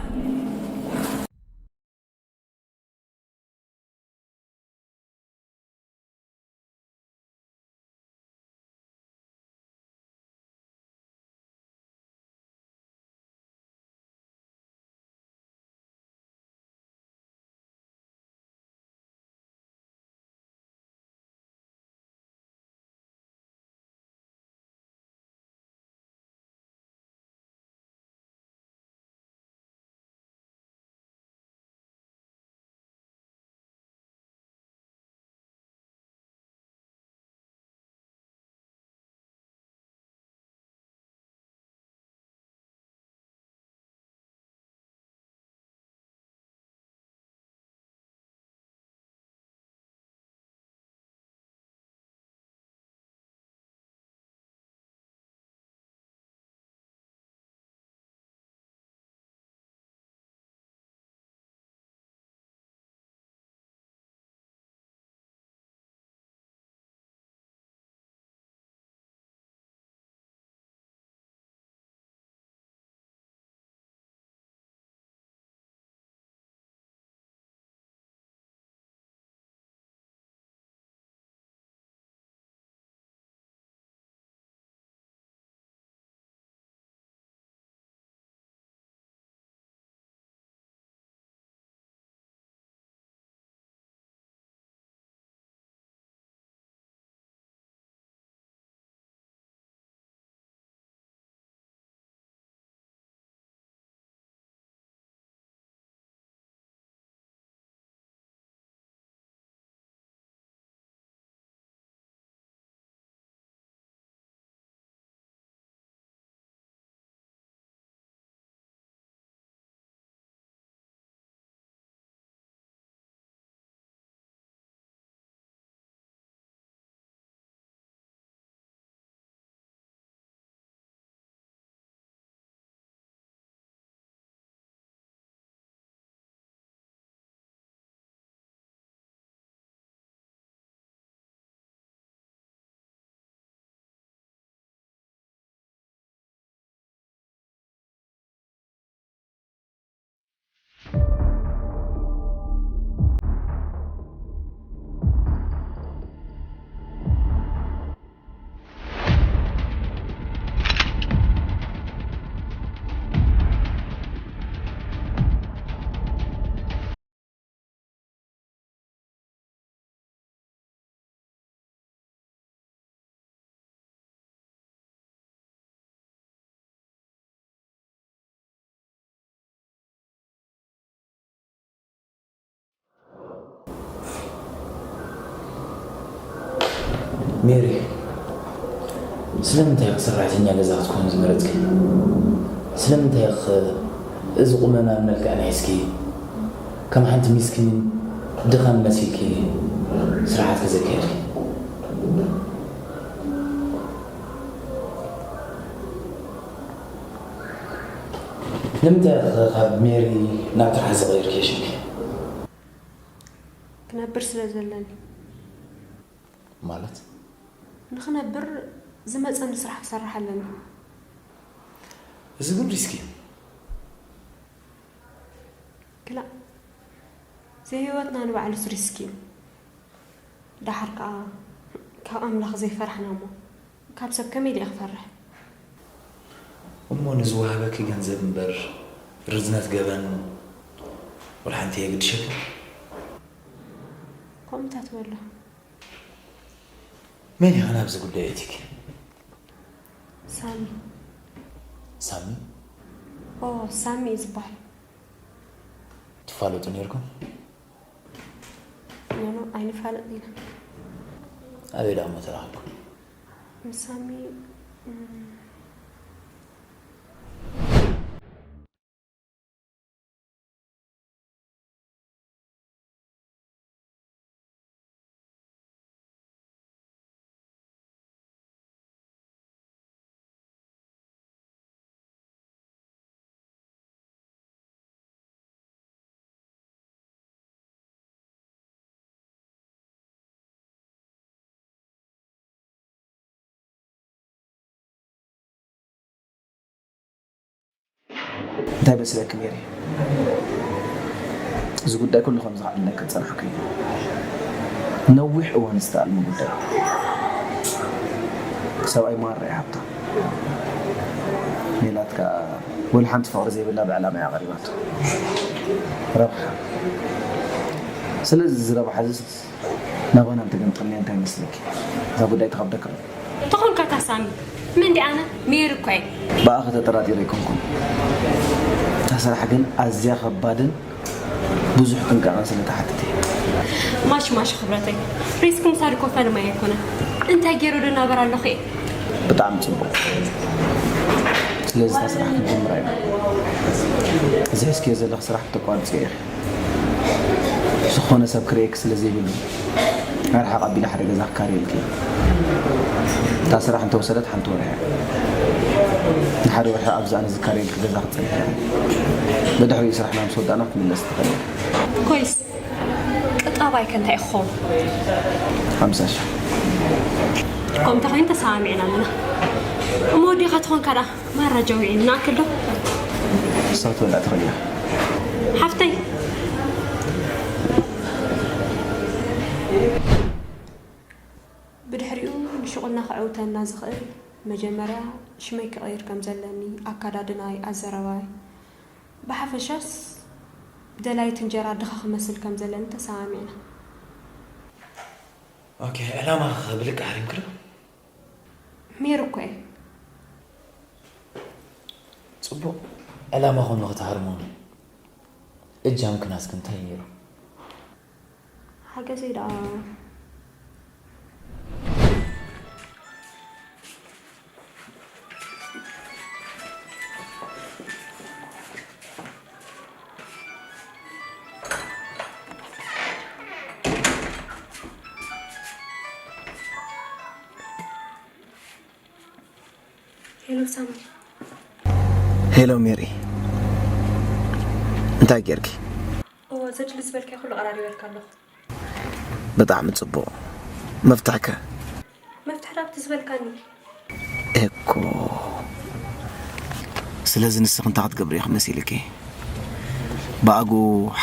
ሜሪ፣ ስለምንታይ ኢኺ ሰራሕተኛ ገዛ ክትኮኒ ዝመረጽኪ? ስለምንታይ ኢኺ እዚ ቁመናን መልክዕን ሒዝኪ ከም ሓንቲ ሚስኪን ድኻን መሲልኪ ስራሓትኪ ዘካየድኪ? ንምንታይ ኢኺ ካብ ሜሪ ናብ ትርሓ ዝቐየርክዮ ሽምኪ? ክነብር ስለ ዘለኒ። ማለት? ንኽነብር ዝመጸኒ ስራሕ ክሰርሕ ኣለኒ። እዚ ግን ሪስክ እዩ። ክላእ፣ እዚ ህይወትና ንባዕሉስ ሪስክ እዩ። ደሓር ከኣ ካብ ኣምላኽ ዘይፈራሕና እሞ ካብ ሰብ ከመይ ድየ ክፈርሕ? እሞ ንዝወሃበኪ ገንዘብ እምበር ርዝነት ገበን ወላ ሓንቲ የግድሸኪ? ከምኡታት በሎ። መን ኢኻ ናብዚ ጉዳይ ኣእቲኪ? ሳሚ። ሳሚ? ኦ፣ ሳሚ እዩ ዝበሃል። ትፋለጡ ነይርኩም? ኖ፣ ኖ፣ ኣይንፋለጥ ኢና። ኣበይ ደኣ እሞ ተራኸብኩም? ምስ ሳሚ፣ እም፣ እንታይ መስለኪ ሜሪ? እዚ ጉዳይ ኩሉ ከም ዝኸኣለኒ ክጸንሓኩ እዩ። ነዊሕ እዋን ዝተኣልመ ጉዳይ። ሰብኣይ ማራ እዩ ሃብታም። ሜላት ከኣ ወላ ሓንቲ ፍቕሪ ዘይብላ ብዕላማ እያ ቀሪባቶ። ረብሓ። ስለዚ እዚ ረብሓ እዚስ ናባና እንተገምጠልና እንታይ ይመስለኪ? እዛ ጉዳይ ትኸብደካ። ተኾንካ ታሳሚ፣ መን ዲ ኣነ? ሜሪ እኮ እየ። ብኣኺ ተጠራጢረ ኣይኮንኩን። እታ ስራሕ ግን ኣዝያ ከባድን ብዙሕ ጥንቃቐን ስለ ትሓትት እየ። ማሽ ማሽ ክብረተይ፣ ሪስክ ምውሳድ እኮ ፈልማይ ኣይኮነን። እንታይ ገይሩ ድናበር ኣለኹ እየ። ብጣዕሚ ጽቡቕ። ስለዚ እታ ስራሕ ክንጅምራ ኢና። እዚ ሒዝክዮ ዘለኺ ስራሕ ክተቋርጽዮ ኢኺ። ዝኾነ ሰብ ክርእየኪ ስለ ዘይብሉ፣ ኣርሓቕ ኣቢለ ሓደ ገዛ ክካረየልኪ እየ። እታ ስራሕ እንተወሰደት ሓንቲ ወርሒ እያ። ንሓደ ወርሒ ኣብዚ ኣነ ዝካረየልኪ ገዛ ክትጸንሒ ኢኺ። ብድሕሪኡ ስራሕና ምስ ወዳእና ክትምለሲ ትኽእሊ ኢኺ። ኮይስ፣ ቅጣባይ ከ እንታይ ክኸውን? ሓምሳ ሺሕ። ከምኡ እንተኾይኑ ተሰማሚዕና ኣለና። እሞ ወዲኻ ትኾንካ ደኣ? ማራ ጃዊዒ ንኣክል ዶ? ንሳ ክትበልዕ ትኽእል እያ። ሓፍተይ። ብድሕሪኡ ንሽቑልና ከዕውተና ዝኽእል መጀመርያ ሽመይ ክቕይር ከም ዘለኒ፣ ኣካዳድናይ፣ ኣዘራርባይ፣ ብሓፈሻስ ደላይት እንጀራ ድኻ ክመስል ከም ዘለኒ ተሰማሚዕና። ኦኬ፣ ዕላማ ብልክዕ ሃሪምክዶ? ሜሪ እኮ እየ። ጽቡቕ ዕላማ ኾኑ ክትሃርሙ እጃምኪ ናትኪ እንታይ ነይሩ? ሓገዘይ ደኣ። ሄሎ ሳሚ። ሄሎ ሜሪ፣ እንታይ ጌርኪ? እወ፣ ዘድሊ ዝበልካዮ ኩሉ ቀራሪበልካ ኣለኹ። ብጣዕሚ ጽቡቕ። መፍትሕከ? መፍትሒ ዳኣ ኣብቲ ዝበልካኒ። ኤኮ። ስለዚ ንስኺ እንታይ ክትገብሪ ኢኺ መሲልኪ? ብኣግኡ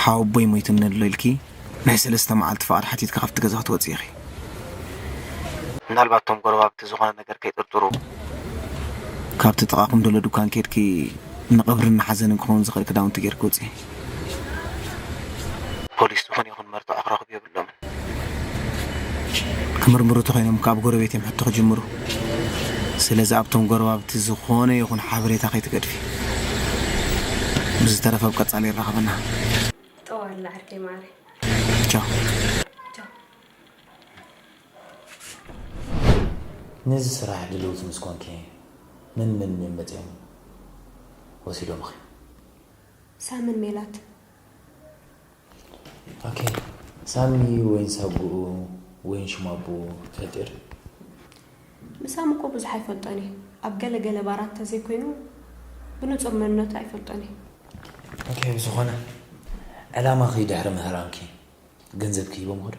ሓወቦይ ሞይቱኒ ኣሎ ኢልኪ ናይ ሰለስተ መዓልቲ ፍቓድ ሓቲትኪ ካብቲ ገዛ ክትወጺ ኢኺ። ምናልባት እቶም ጎረባብቲ ዝኾነ ነገር ከይጥርጥሩ፣ ካብቲ ጥቓኹም ዘሎ ዱካን ኬድኪ ንቐብርን ንሓዘንን ክኸውን ዝኽእል ክዳውንቲ ጌርኪ ውጺ። ፖሊስ ዝኾነ ይኹን መርትዖ ክረኽቡ የብሎምን። ክምርምሩ ተኾይኖም ካብ ጎረቤት እዮም ሕቶ ክጅምሩ። ስለዚ ኣብቶም ጎረባብቲ ዝኾነ ይኹን ሓበሬታ ከይትገድፊ። ብዝተረፈ ኣብ ቀጻሊ ይራኸበና። ጠዋላ ዓርከይ ማዕረይ። ቻው። ቻው። ነዚ ስራሕ ድልውቲ ምስ ኮንኪ፣ መን መን እዮም መጺኦም ወሲዶምኺ? ሳምን ሜላት። ኦኬ፣ ሳሚ ወይን ሳጉኡ ወይን ሽማቡ ትፈልጥዮ ዶ? ንሳሚ እኮ ብዙሕ ኣይፈልጦን እየ። ኣብ ገለ ገለ ባራት ተዘይኮይኑ ብንጹር መንነቱ ኣይፈልጦን እየ። ኦኬ፣ ብዝኾነ ዕላማኺ ድሕሪ ምህራምኪ ገንዘብኪ ሂቦምኺ ዶ?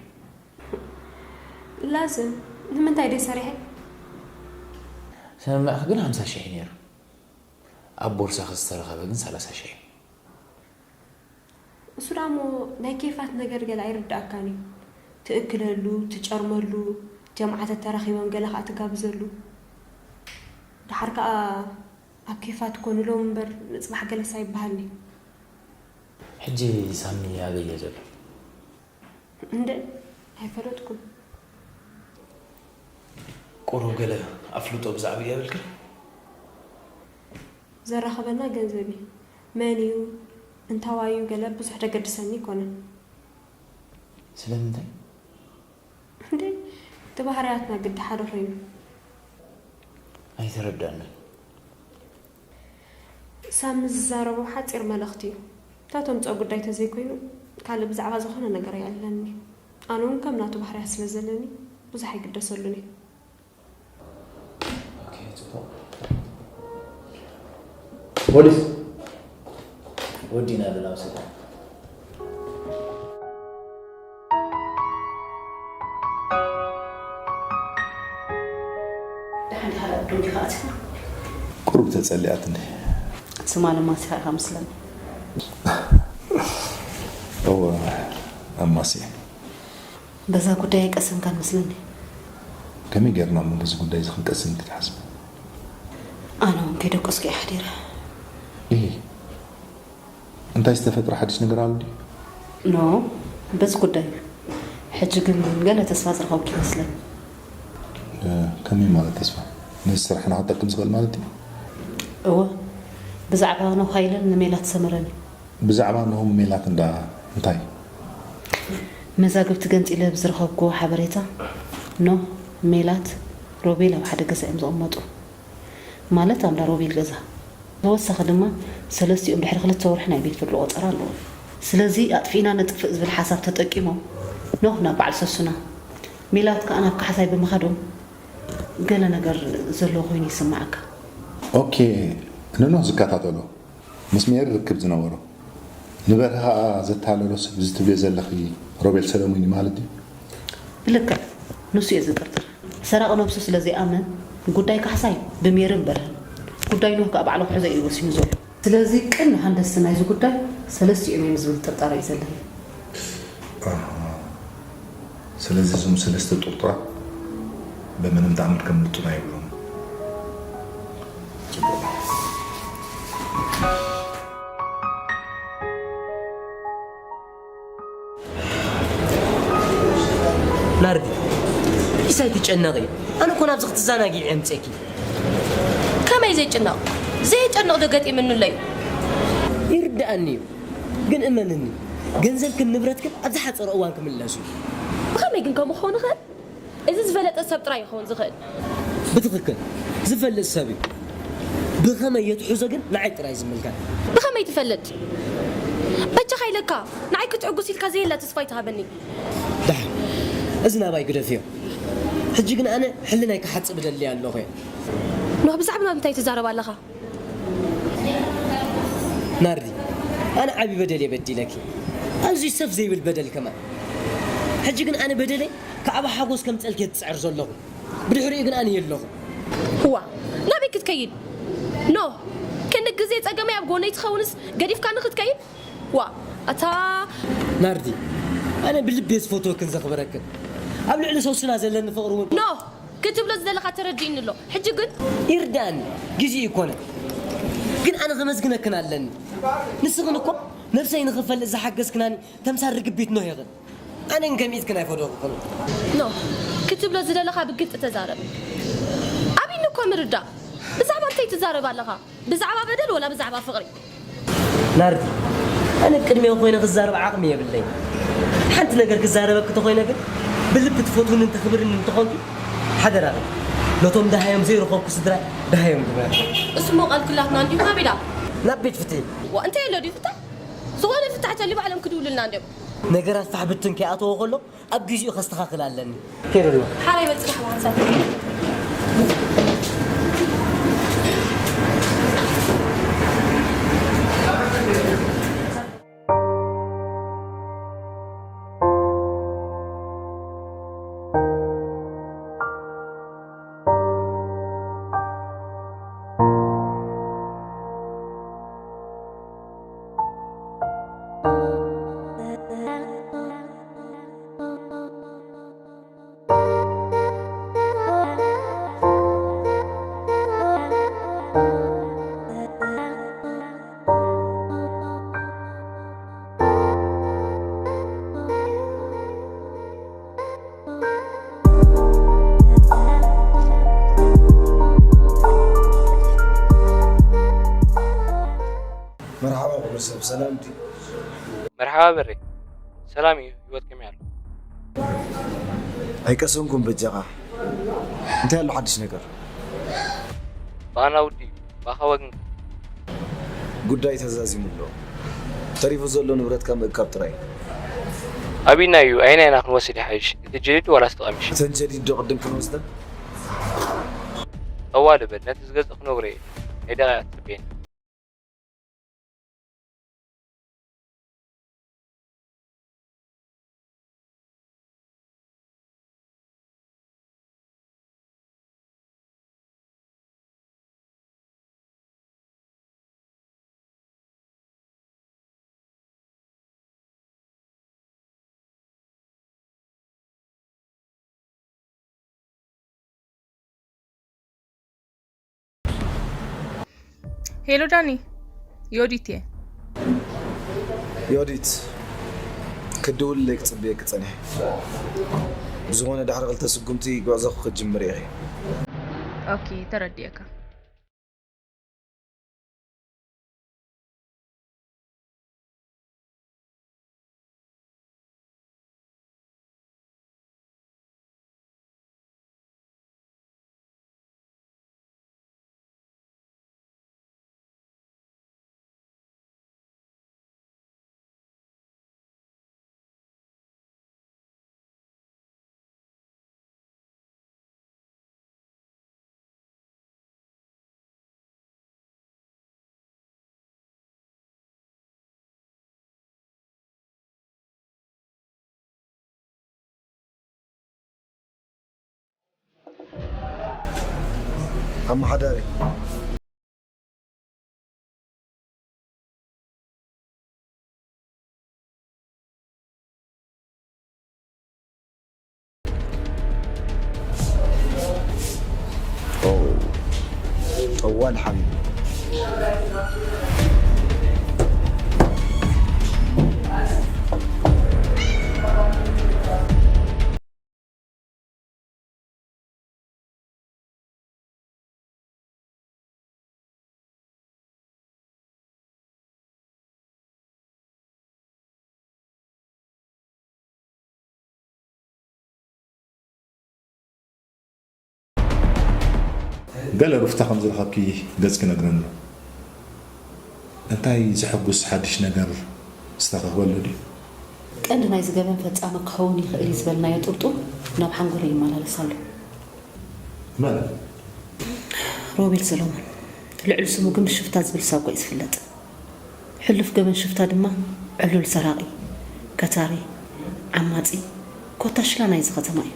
ላዝም ንምንታይ ደይ ሰሪሐ? ስምምዕኺ ግን ሓምሳ ሽሕ እዩ ነይሩ። ኣብ ቦርሳኺ ዝተረኸበ ግን ሰላሳ ሽሕ እዩ። እሱ ዳሞ ናይ ኬፋት ነገር ገለ ኣይርዳእካን እዩ። ትእክለሉ፣ ትጨርመሉ፣ ጀምዓታት ተራኺቦም ገለ ኸዓ ትጋብዘሉ። ደሓር ከኣ ኣብ ኬፋት ኮንሎም እምበር ንጽባሕ ገለስ ኣይበሃልኒ። ሕጂ ሳሚ ኣበይ እዩ ዘሎ? እንደ ኣይፈለጥኩን። ቁሩብ ገለ ኣፍልጦ ብዛዕባ የብልክን? ዘራኽበና ገንዘብ እዩ። መን እዩ እንታዋይ እዩ ገለ ብዙሕ ደገድሰኒ ኣይኮነን። ስለምንታይ? እንዴ እቲ ባህርያትና ግዲ ሓደ ኮይኑ። ኣይተረዳንን። ሳሚ ዝዛረቦ ሓፂር መልእኽቲ እዩ። እታ ተምፅኦ ጉዳይ ተዘይኮይኑ ካልእ ብዛዕባ ዝኾነ ነገር ኣይዕልለንን እዩ። ኣነ እውን ከም ናቱ ባህርያት ስለ ዘለኒ ብዙሕ ኣይግደሰሉን እየ። ፖሊስ ወዲና ኣለና ኣብ ስልጣን። ደሓን ዲኻ ደው ዲኻ ኣትያ? ቁሩብ ተጸሊኣት እንዴ? ትማሊ ማሲኻ ኢኻ መስለኒ። እወ ኣማሲ። በዛ ጉዳይ ኣይቀሰንካን መስለኒ። ከመይ ጌርና እሞ በዚ ጉዳይ እዚ ክንቀስን ክትሓስብ? ኣነ እውን ከይደቀስኩ እየ ሓዲረ። ኢሂ እንታይ ዝተፈጥረ ሓድሽ ነገር ኣሎ ድዩ? ኖ በዚ ጉዳይ እዩ። ሕጂ ግን ገለ ተስፋ ዝረኸብኩ ይመስለኒ። ከመይ ማለት ተስፋ? ነዚ ስራሕና ክጠቅም ዝኽእል ማለት ድዩ? እወ ብዛዕባ ኖህ ሃይለን ንሜላት ሰመረን እዩ። ብዛዕባ ኖህን ሜላት እንዳ እንታይ? መዛግብቲ ገንፂለ ብዝረኸብክዎ ሓበሬታ ኖህ፣ ሜላት፣ ሮቤል ኣብ ሓደ ገዛ እዮም ዝቕመጡ። ማለት ኣብ እንዳ ሮቤል ገዛ። ተወሳኺ ድማ ሰለስቲኦም ድሕሪ ክልተ ወርሒ ናይ ቤት ፍርዲ ቆፀራ ኣለዎም። ስለዚ ኣጥፊእና ነጥፍእ ዝብል ሓሳብ ተጠቂሞም ኖህ ናብ በዓል ሰሱና፣ ሜላት ከዓ ናብ ካሕሳይ ብምኻዶም ገለ ነገር ዘለዎ ኮይኑ ይስምዓካ። ኦኬ ንኖህ ዝከታተሎ ምስ ሜሪ ርክብ ዝነበሮ ንበርሀ ከዓ ዘታለሎ ሰብ እዚ ትብልዮ ዘለኺ ሮቤል ሰለሙን እዩ ማለት ድዩ? ብልክዕ ንሱ እየ ዝጥርጥር። ሰራቒ ነብሱ ስለ ዘይኣምን ጉዳይ ካሕሳይ ብሜርን በርሀን ጉዳይ ኖህ ከዓ ባዕሉ ክሕዞ እዩ ወሲኑ ዘሎ። ስለዚ ቅን ሃንደስቲ ናይዚ ጉዳይ ሰለስቲኦም እዮም ዝብል ጥርጣረ እዩ ዘለኒ። ስለዚ እዞም ሰለስተ ጥርጡራት ብምንም ተኣምር ከምልጡና የብሎም። ናርዲ ኢሳይ ትጨነቂ ኣነ እኮ ናብዚ ክትዘናጊዒ ኣምፀኪ። ከመይ ዘይጭነቕ? ዘየጨንቕ ዶ ገጢምኒ ኣሎ እዩ? ይርድኣኒ እዩ ግን እመንኒ ገንዘብክን ንብረትክን ኣብ ዝሓፀረ እዋን ክምለሱ እዩ። ብኸመይ ግን ከምኡ ክኸውን ይኽእል? እዚ ዝፈለጠ ሰብ ጥራይ ይኸውን ዝኽእል። ብትኽክል ዝፈልጥ ሰብ እዩ። ብኸመይ የትሕዞ ግን ንዓይ ጥራይ ዝምልከት። ብኸመይ ትፈልጥ? በጃኻ ኢለካ ንዓይ ክትዕጉስ ኢልካ ዘየላ ተስፋ ኣይትሃበኒ። ደሓን እዚ ናባይ ግደፍዮ። ሕጂ ግን ኣነ ሕልናይ ክሓጽብ እደሊ ኣለኹ እየ። ኖህ ብዛዕባ ምንታይ ትዛረብ ኣለኻ? ናርዲ ኣነ ዓቢ በደል እየ በዲለኪ። ኣዝዩ ሰፍ ዘይብል በደል ከማን። ሕጂ ግን ኣነ በደለይ ካዕባ ሓጎስ ከምጸልኪ እየ ዝጽዕር ዘለኹ። ብድሕሪኡ ግን ኣነ የለኹ። ዋ ናበይ ክትከይድ? ኖህ ክንዲ ግዜ ጸገመይ ኣብ ጎነይ ትኸውንስ ገዲፍካኒ ክትከይድ? ዋ ኣታ ናርዲ ኣነ ብልቢ እየ ዝፈትወክን ዘኽብረክን። ኣብ ልዕሊ ሰሱና ዘለኒ ፍቕሪ እውን ኖህ ክትብሎ ዝደለኻ ተረዲእኒ ኣሎ። ሕጂ ግን ይርዳእኒ ግዜኡ ይኮነ ግን ኣነ ከመስግነክን ኣለኒ። ንስኽን እኮ ነብሰይ ንኽፈልጥ ዝሓገዝክናኒ ተምሳል ርግቢት ኖህ ኢኽን። ኣነ ግን ከምኢትክን ኣይፈደኹኽን። ኖህ ክትብሎ ዝደለኻ ብግልፂ ተዛረብ። ኣብይኒ እኮ ምርዳእ። ብዛዕባ እንታይ ትዛረብ ኣለኻ? ብዛዕባ በደል ወላ ብዛዕባ ፍቕሪ? ናርዲ ኣነ ቅድሚኡ ኮይነ ክዛረብ ዓቕሚ የብለይ። ሓንቲ ነገር ክዛረበኪ ተኾይነ ግን ብልቢ ትፈትውኒ እንተኽብርኒ እንተኾንኪ ሓደራኺ። ነቶም ደሃዮም ዘይረኸብኩ ስድራይ ደሃዮም ግበረሎም። እሱ እሞ ቃል ክላትና እንዲሁ ካቢዳ። ናብ ቤት ፍትሒ። ዋ እንታይ ኣሎ ድዩ ፍታሕ? ዝኾነ ፍታሕ ተሊ ባዕሎም ክድውሉልና እንዲዮም። ነገራት ፋሕ ብትን ከይኣተዎ ከሎ ኣብ ግዚኡ ከስተኻኽል ኣለኒ። ከይደሎ። ሓራይ በል ጽናሕ ብሓንሳብ። መርሓባ ክቡር ሰብ፣ ሰላም ድዩ? መርሓባ በሬ፣ ሰላም እዩ፣ ህይወት ከመይ ኣሎ? ኣይቀሰንኩን በጃኻ። እንታይ ኣሎ ሓድሽ ነገር? ብኣና ውዲ፣ ብኣኻ ወግን። ጉዳይ ተዛዚሙ ኣሎ። ተሪፉ ዘሎ ንብረትካ ምእካብ ጥራይ። ኣቢና እዩ፣ ኣይና ኢና ክንወስድ ይሓይሽ፣ እቲ ጀዲድ ዋላስ እቲ ቀሚሽ? እተን ጀዲድ ዶ ቅድም ክንወስደን? ጠዋ ልበል፣ ነቲ ዝገዝእ ክነግሮ እየ፣ ናይ ደቂቓ ክትጽበየኒ። ሄሎ ዳኒ፣ ዮዲት እየ። ዮዲት፣ ክድውልለይ ክጽበየኪ ጸኒሐ። ብዝኾነ ድሕሪ ክልተ ስጉምቲ ጉዕዞኺ ክትጅምሪ ኢኺ። ኦኬ፣ ተረዲኤካ። ኣመሓዳሪ። ጠዋል ሓቢቢ። ገለ ሩፍታ ከም ዝረኸብኪ ገጽኪ ነግረኒ። እንታይ ዘሐጉስ ሓድሽ ነገር ዝተረኽበ ኣሎ ድዩ? ቀንዲ ናይዚ ገበን ፈጻሚ ክኸውን ይኽእል እዩ ዝበልናዮ ጥርጡር ናብ ሓንጎለይ ይመላለስ ኣሎ። መን? ሮቤል ሰሎሞን። ልዕሊ ስሙ ግን ብሽፍታ ዝብል ሳጓ እዩ ዝፍለጥ። ሕሉፍ ገበን ሽፍታ ድማ ዕሉል ሰራቒ፣ ከታሪ፣ ዓማጺ፣ ኮታ ሽላ ናይዚ ከተማ እዩ።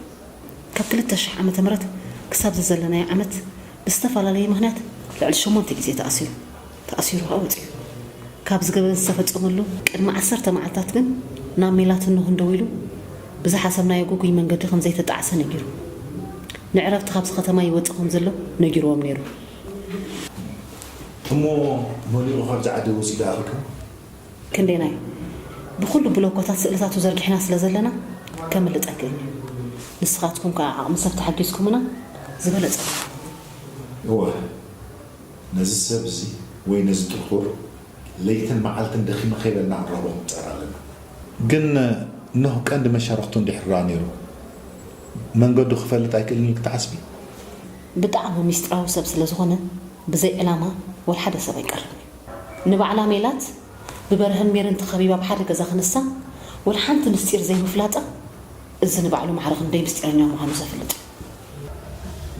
ካብ ክልተ ሽሕ ዓመተ ምህረት ክሳብ እዚ ዘለናዮ ዓመት ብዝተፈላለየ ምኽንያት ልዕሊ ሸሞንተ ግዜ ተኣሲሩ። ተኣሲሩ ከኣ ወጺኡ። ካብዚ ገበን ዝተፈጸመሉ ቅድሚ ዓሰርተ መዓልታት ግን ናብ ሜላትኖ ህንደው ኢሉ ብዝሓሰብናዮ ግጉይ መንገዲ ከም ዘይተጣዕሰ ነጊሩ። ንዕረፍቲ ካብዚ ከተማ ይወጽእ ከም ዘሎ ነጊርዎም ነይሩ። እሞ መሊቑ ካብዚ ዓዲ ወጺኡ ደኣ ኣኺሉ? ክንደየናይ ብኹሉ ብሎኮታት ስእልታቱ ዘርጊሕና ስለ ዘለና ከምልጥ ኣይክእልን እዩ። ንስኻትኩም ከኣ ዓቕሚ ሰብ ተሓጊዝኩምና ዝበለጸ። እወ ነዚ ሰብ እዚ ወይ ነዚ ጥርጡር ለይትን መዓልትን ደኺመ ከይበልና ክንረኽቦ ክንጻር ኣለና። ግን ኖህ ቀንዲ መሻርኽቱ እንድሕር ደኣ ነይሩ መንገዱ ክፈልጥ ኣይክእልን እዩ ክትሓስቢ? ብጣዕሚ ሚስጥራዊ ሰብ ስለ ዝኾነ ብዘይ ዕላማ ወላ ሓደ ሰብ ኣይቀርብን እዩ። ንባዕላ ሜላት ብበርሀን ሜርን ተኸቢባ ብሓደ ገዛ ክንሳ ወላ ሓንቲ ምስጢር ዘይምፍላጣ እዚ ንባዕሉ ማዕረ ክንደይ ምስጢረኛ ምዃኑ ዘፍልጥ እዩ።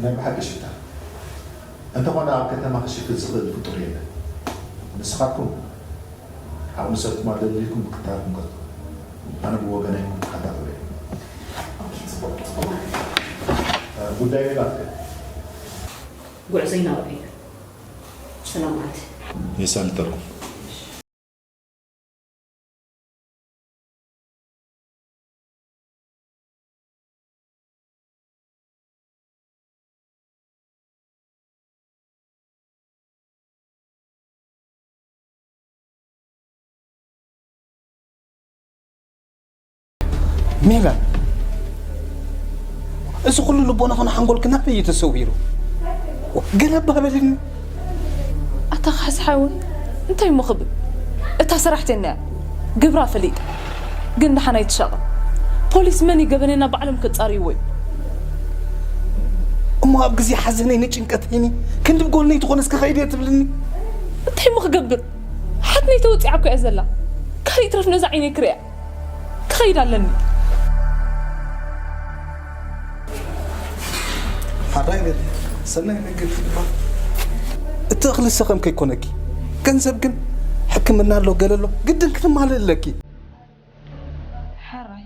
ናይ ብሓቂ ሽፍታ እንተኾነ ኣብ ከተማ ክሽፍት ዝኽእል ፍጡር የለን። ንስኻትኩም ዓቕሚ ሰብኩም ኣደልድልኩም ክትታረኩም ከትኽእሉ ኣነ ብወገነይ ክከታተሎ እየ። ጉዳይ ሜላት ከ? ጉዕዞ ይናውሕ እዩ። ሰላም ማለት የሳልጠልኩም። ሜላት፣ እዚ ኩሉ ልቦናኽን ሓንጎልክን ናበይ እዩ ተሰዊሩ? ገለ እባ በልኒ። ኣታ ካሕሲ ሓወይ፣ እንታይ እሞ ክብል? እታ ሰራሕተኛ እያ፣ ግብራ ፈሊጣ። ግን ደሓን ኣይትሻቐል። ፖሊስ መን እዩ ገበነና ባዕሎም ከጻርይዎ እዮም። እሞ ኣብ ግዜ ሓዘነይን ጭንቀተይን ክንዲ ብጎነይ ትኾነስ ክኸይድ እየ ትብልኒ? እንታይ እሞ ክገብር? ሓትነይ ተወጺዓ እኮ እያ ዘላ። ካልእ ይትረፍ ነዛ ዓይነይ ክርእያ። ክኸይድ ኣለኒ። ሓራይ በሊ፣ ሰናይ መገዲ ይግባር። እቲ እኽሊ ሰኸም ከይኮነኪ፣ ገንዘብ ግን ሕክምና ኣሎ ገለ ኣሎ ግድን ክትማልእ ኣለኪ። ሕራይ።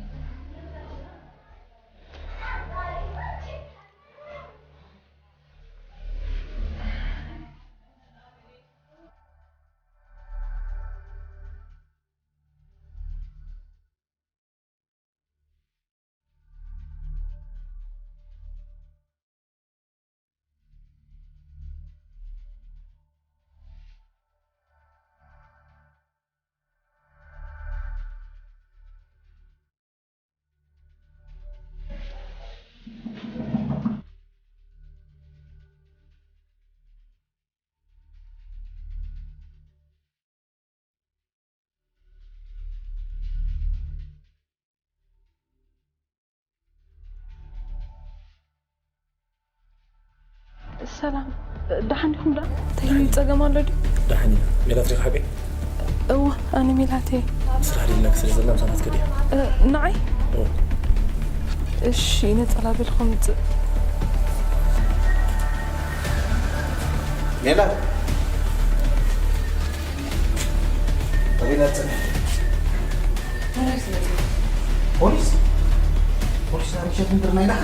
ሰላም፣ ደሓን ዲኹም ደኣ? እንታይ ጸገም ኣሎ ድዩ? ደሓን ኢና። ሜላት ዲኺ ሓቀይ? እወ፣ ኣነ ሜላት እየ። ስራሕ ደልየልኪ ስለ ዘላ ምሳና ክትከዲ እያ። እ፣ ንዓይ? እወ። እሺ፣ ነጸላ በልኩ ምጽእ። ሜላት፣ ኣበይ ኢና ንጸንሕ? ፖሊስ? ፖሊስ ናብ ምሸት ምድርና ኢና።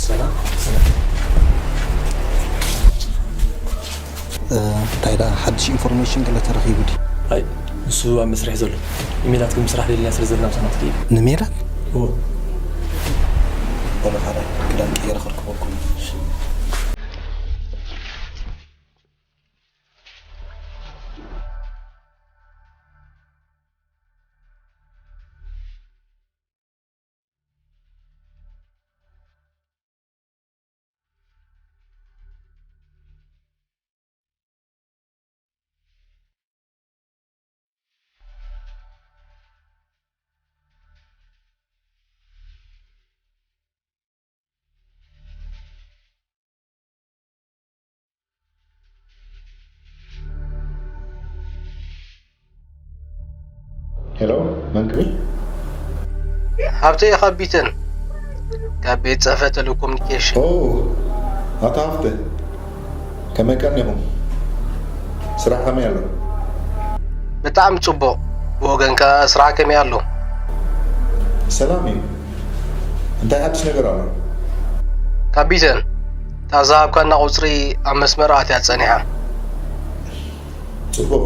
ሰላም። እንታይ ደኣ ሓድሽ ኢንፎርሜሽን ገለ ተረኺቡ ድዩ? ኣይ፣ ንሱ ኣብ መስርሕ ዘሎ። ንሜላት ግን ምስራሕ ደሊና ስለ ዘለና ምሳና ክትከይድ። ንሜላት? እወ። በሉ ሓደ ክዳን ቀይረ ከርክበኩም። ሄሎ፣ መን ክብል? ሃብተ ኢኻ ቢተን፣ ካብ ቤት ጽሕፈት ቴሌኮሙኒኬሽን። ኦ፣ ኣቶ ሃብተ፣ ከመይ ቀኒኹም? ስራሕ ከመይ ኣሎ? ብጣዕሚ ጽቡቕ። ብወገንካ ስራሕ ከመይ ኣሎ? ሰላም እዩ። እንታይ ሓድሽ ነገር ኣሎ? ካብ ቢተን፣ እታ ዝሃብካና ቁጽሪ ኣብ መስመር ኣትያ ጸኒሓ። ጽቡቕ።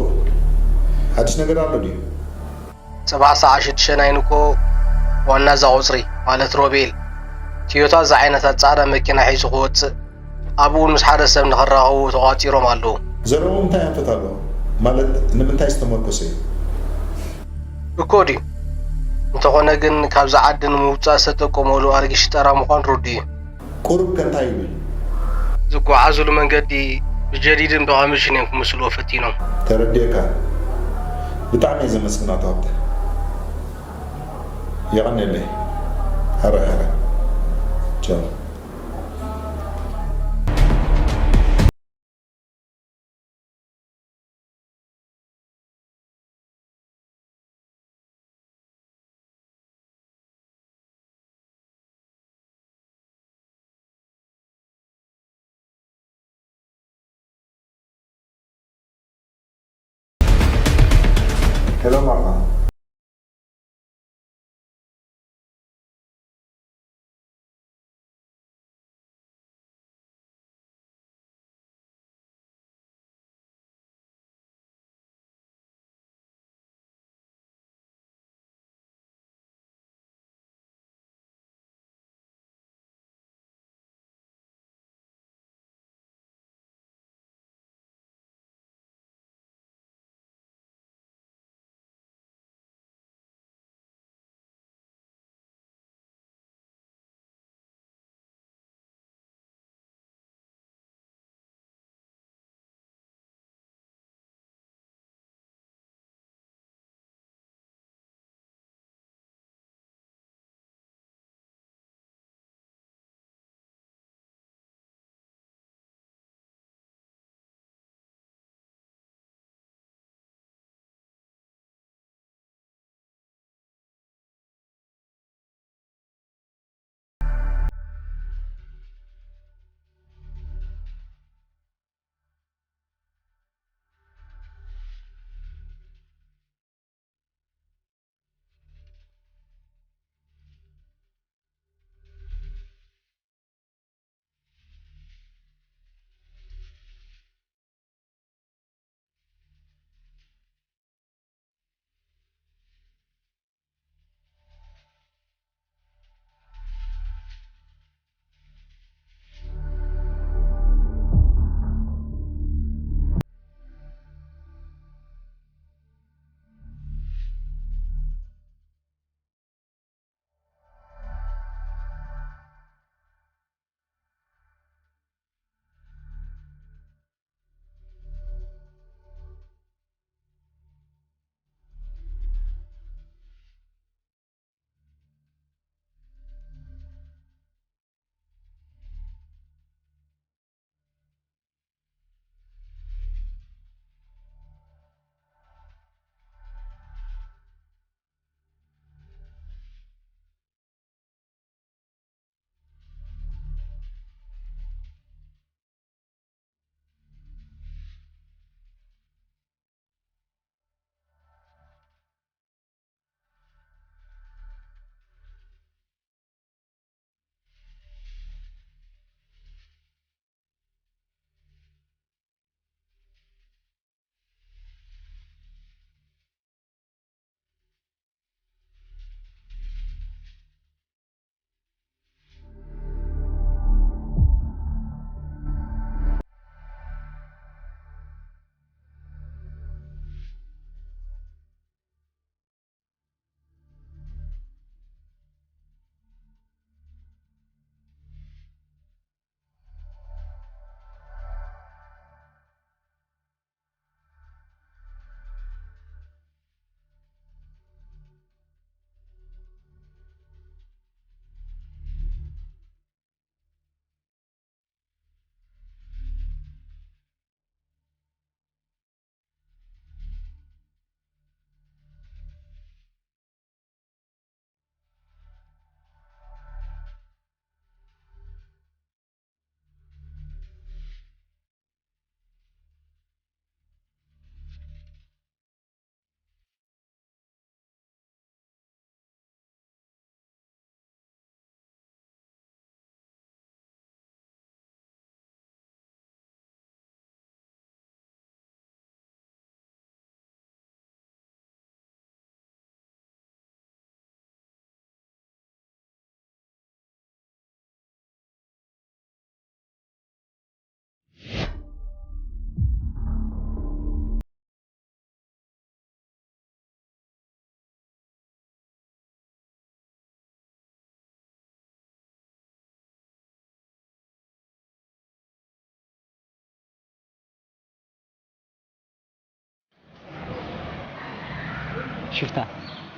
ሓድሽ ነገር ኣሎ ድዩ? ጽባሕ ሰዓት ሽዱሽተ ናይን እኮ ዋና እዛ ቁጽሪ፣ ማለት ሮቤል፣ ቶዮታ ዝዓይነታ ጻዕዳ መኪና ሒዙ ክወጽእ፣ ኣብኡ ምስ ሓደ ሰብ ንኽራኸቡ ተቋጺሮም ኣለዉ። ዘረብኦም እንታይ ኣንፈት ኣለዎ? ማለት ንምንታይ ዝተመርኮሰ እዩ? እኮ ድዩ? እንተኾነ ግን ካብዛ ዓዲ ንምውጻእ ዝተጠቀመሉ ኣድጊ ሽጠራ ምዃኑ ርዱእ እዩ። ቁሩብ ከ እንታይ ይብል? ዝጓዓዙሉ መንገዲ ብጀዲድን ብቐምሽን እዮም ክምስልዎ ፈቲኖም። ተረዲኤካ። ብጣዕሚ እየ ዘመስግን ኣቶ ሃብተ። የቐንየለይ። ሕራይ ሕራይ። ቻው። ሄሎ ማማ። ሽፍታ፣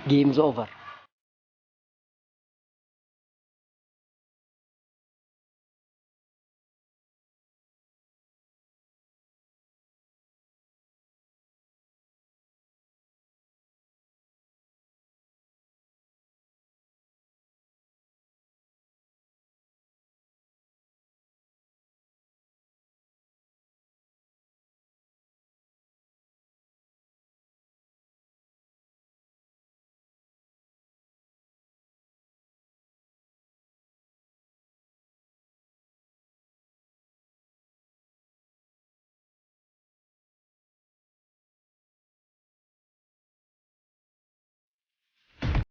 game is over።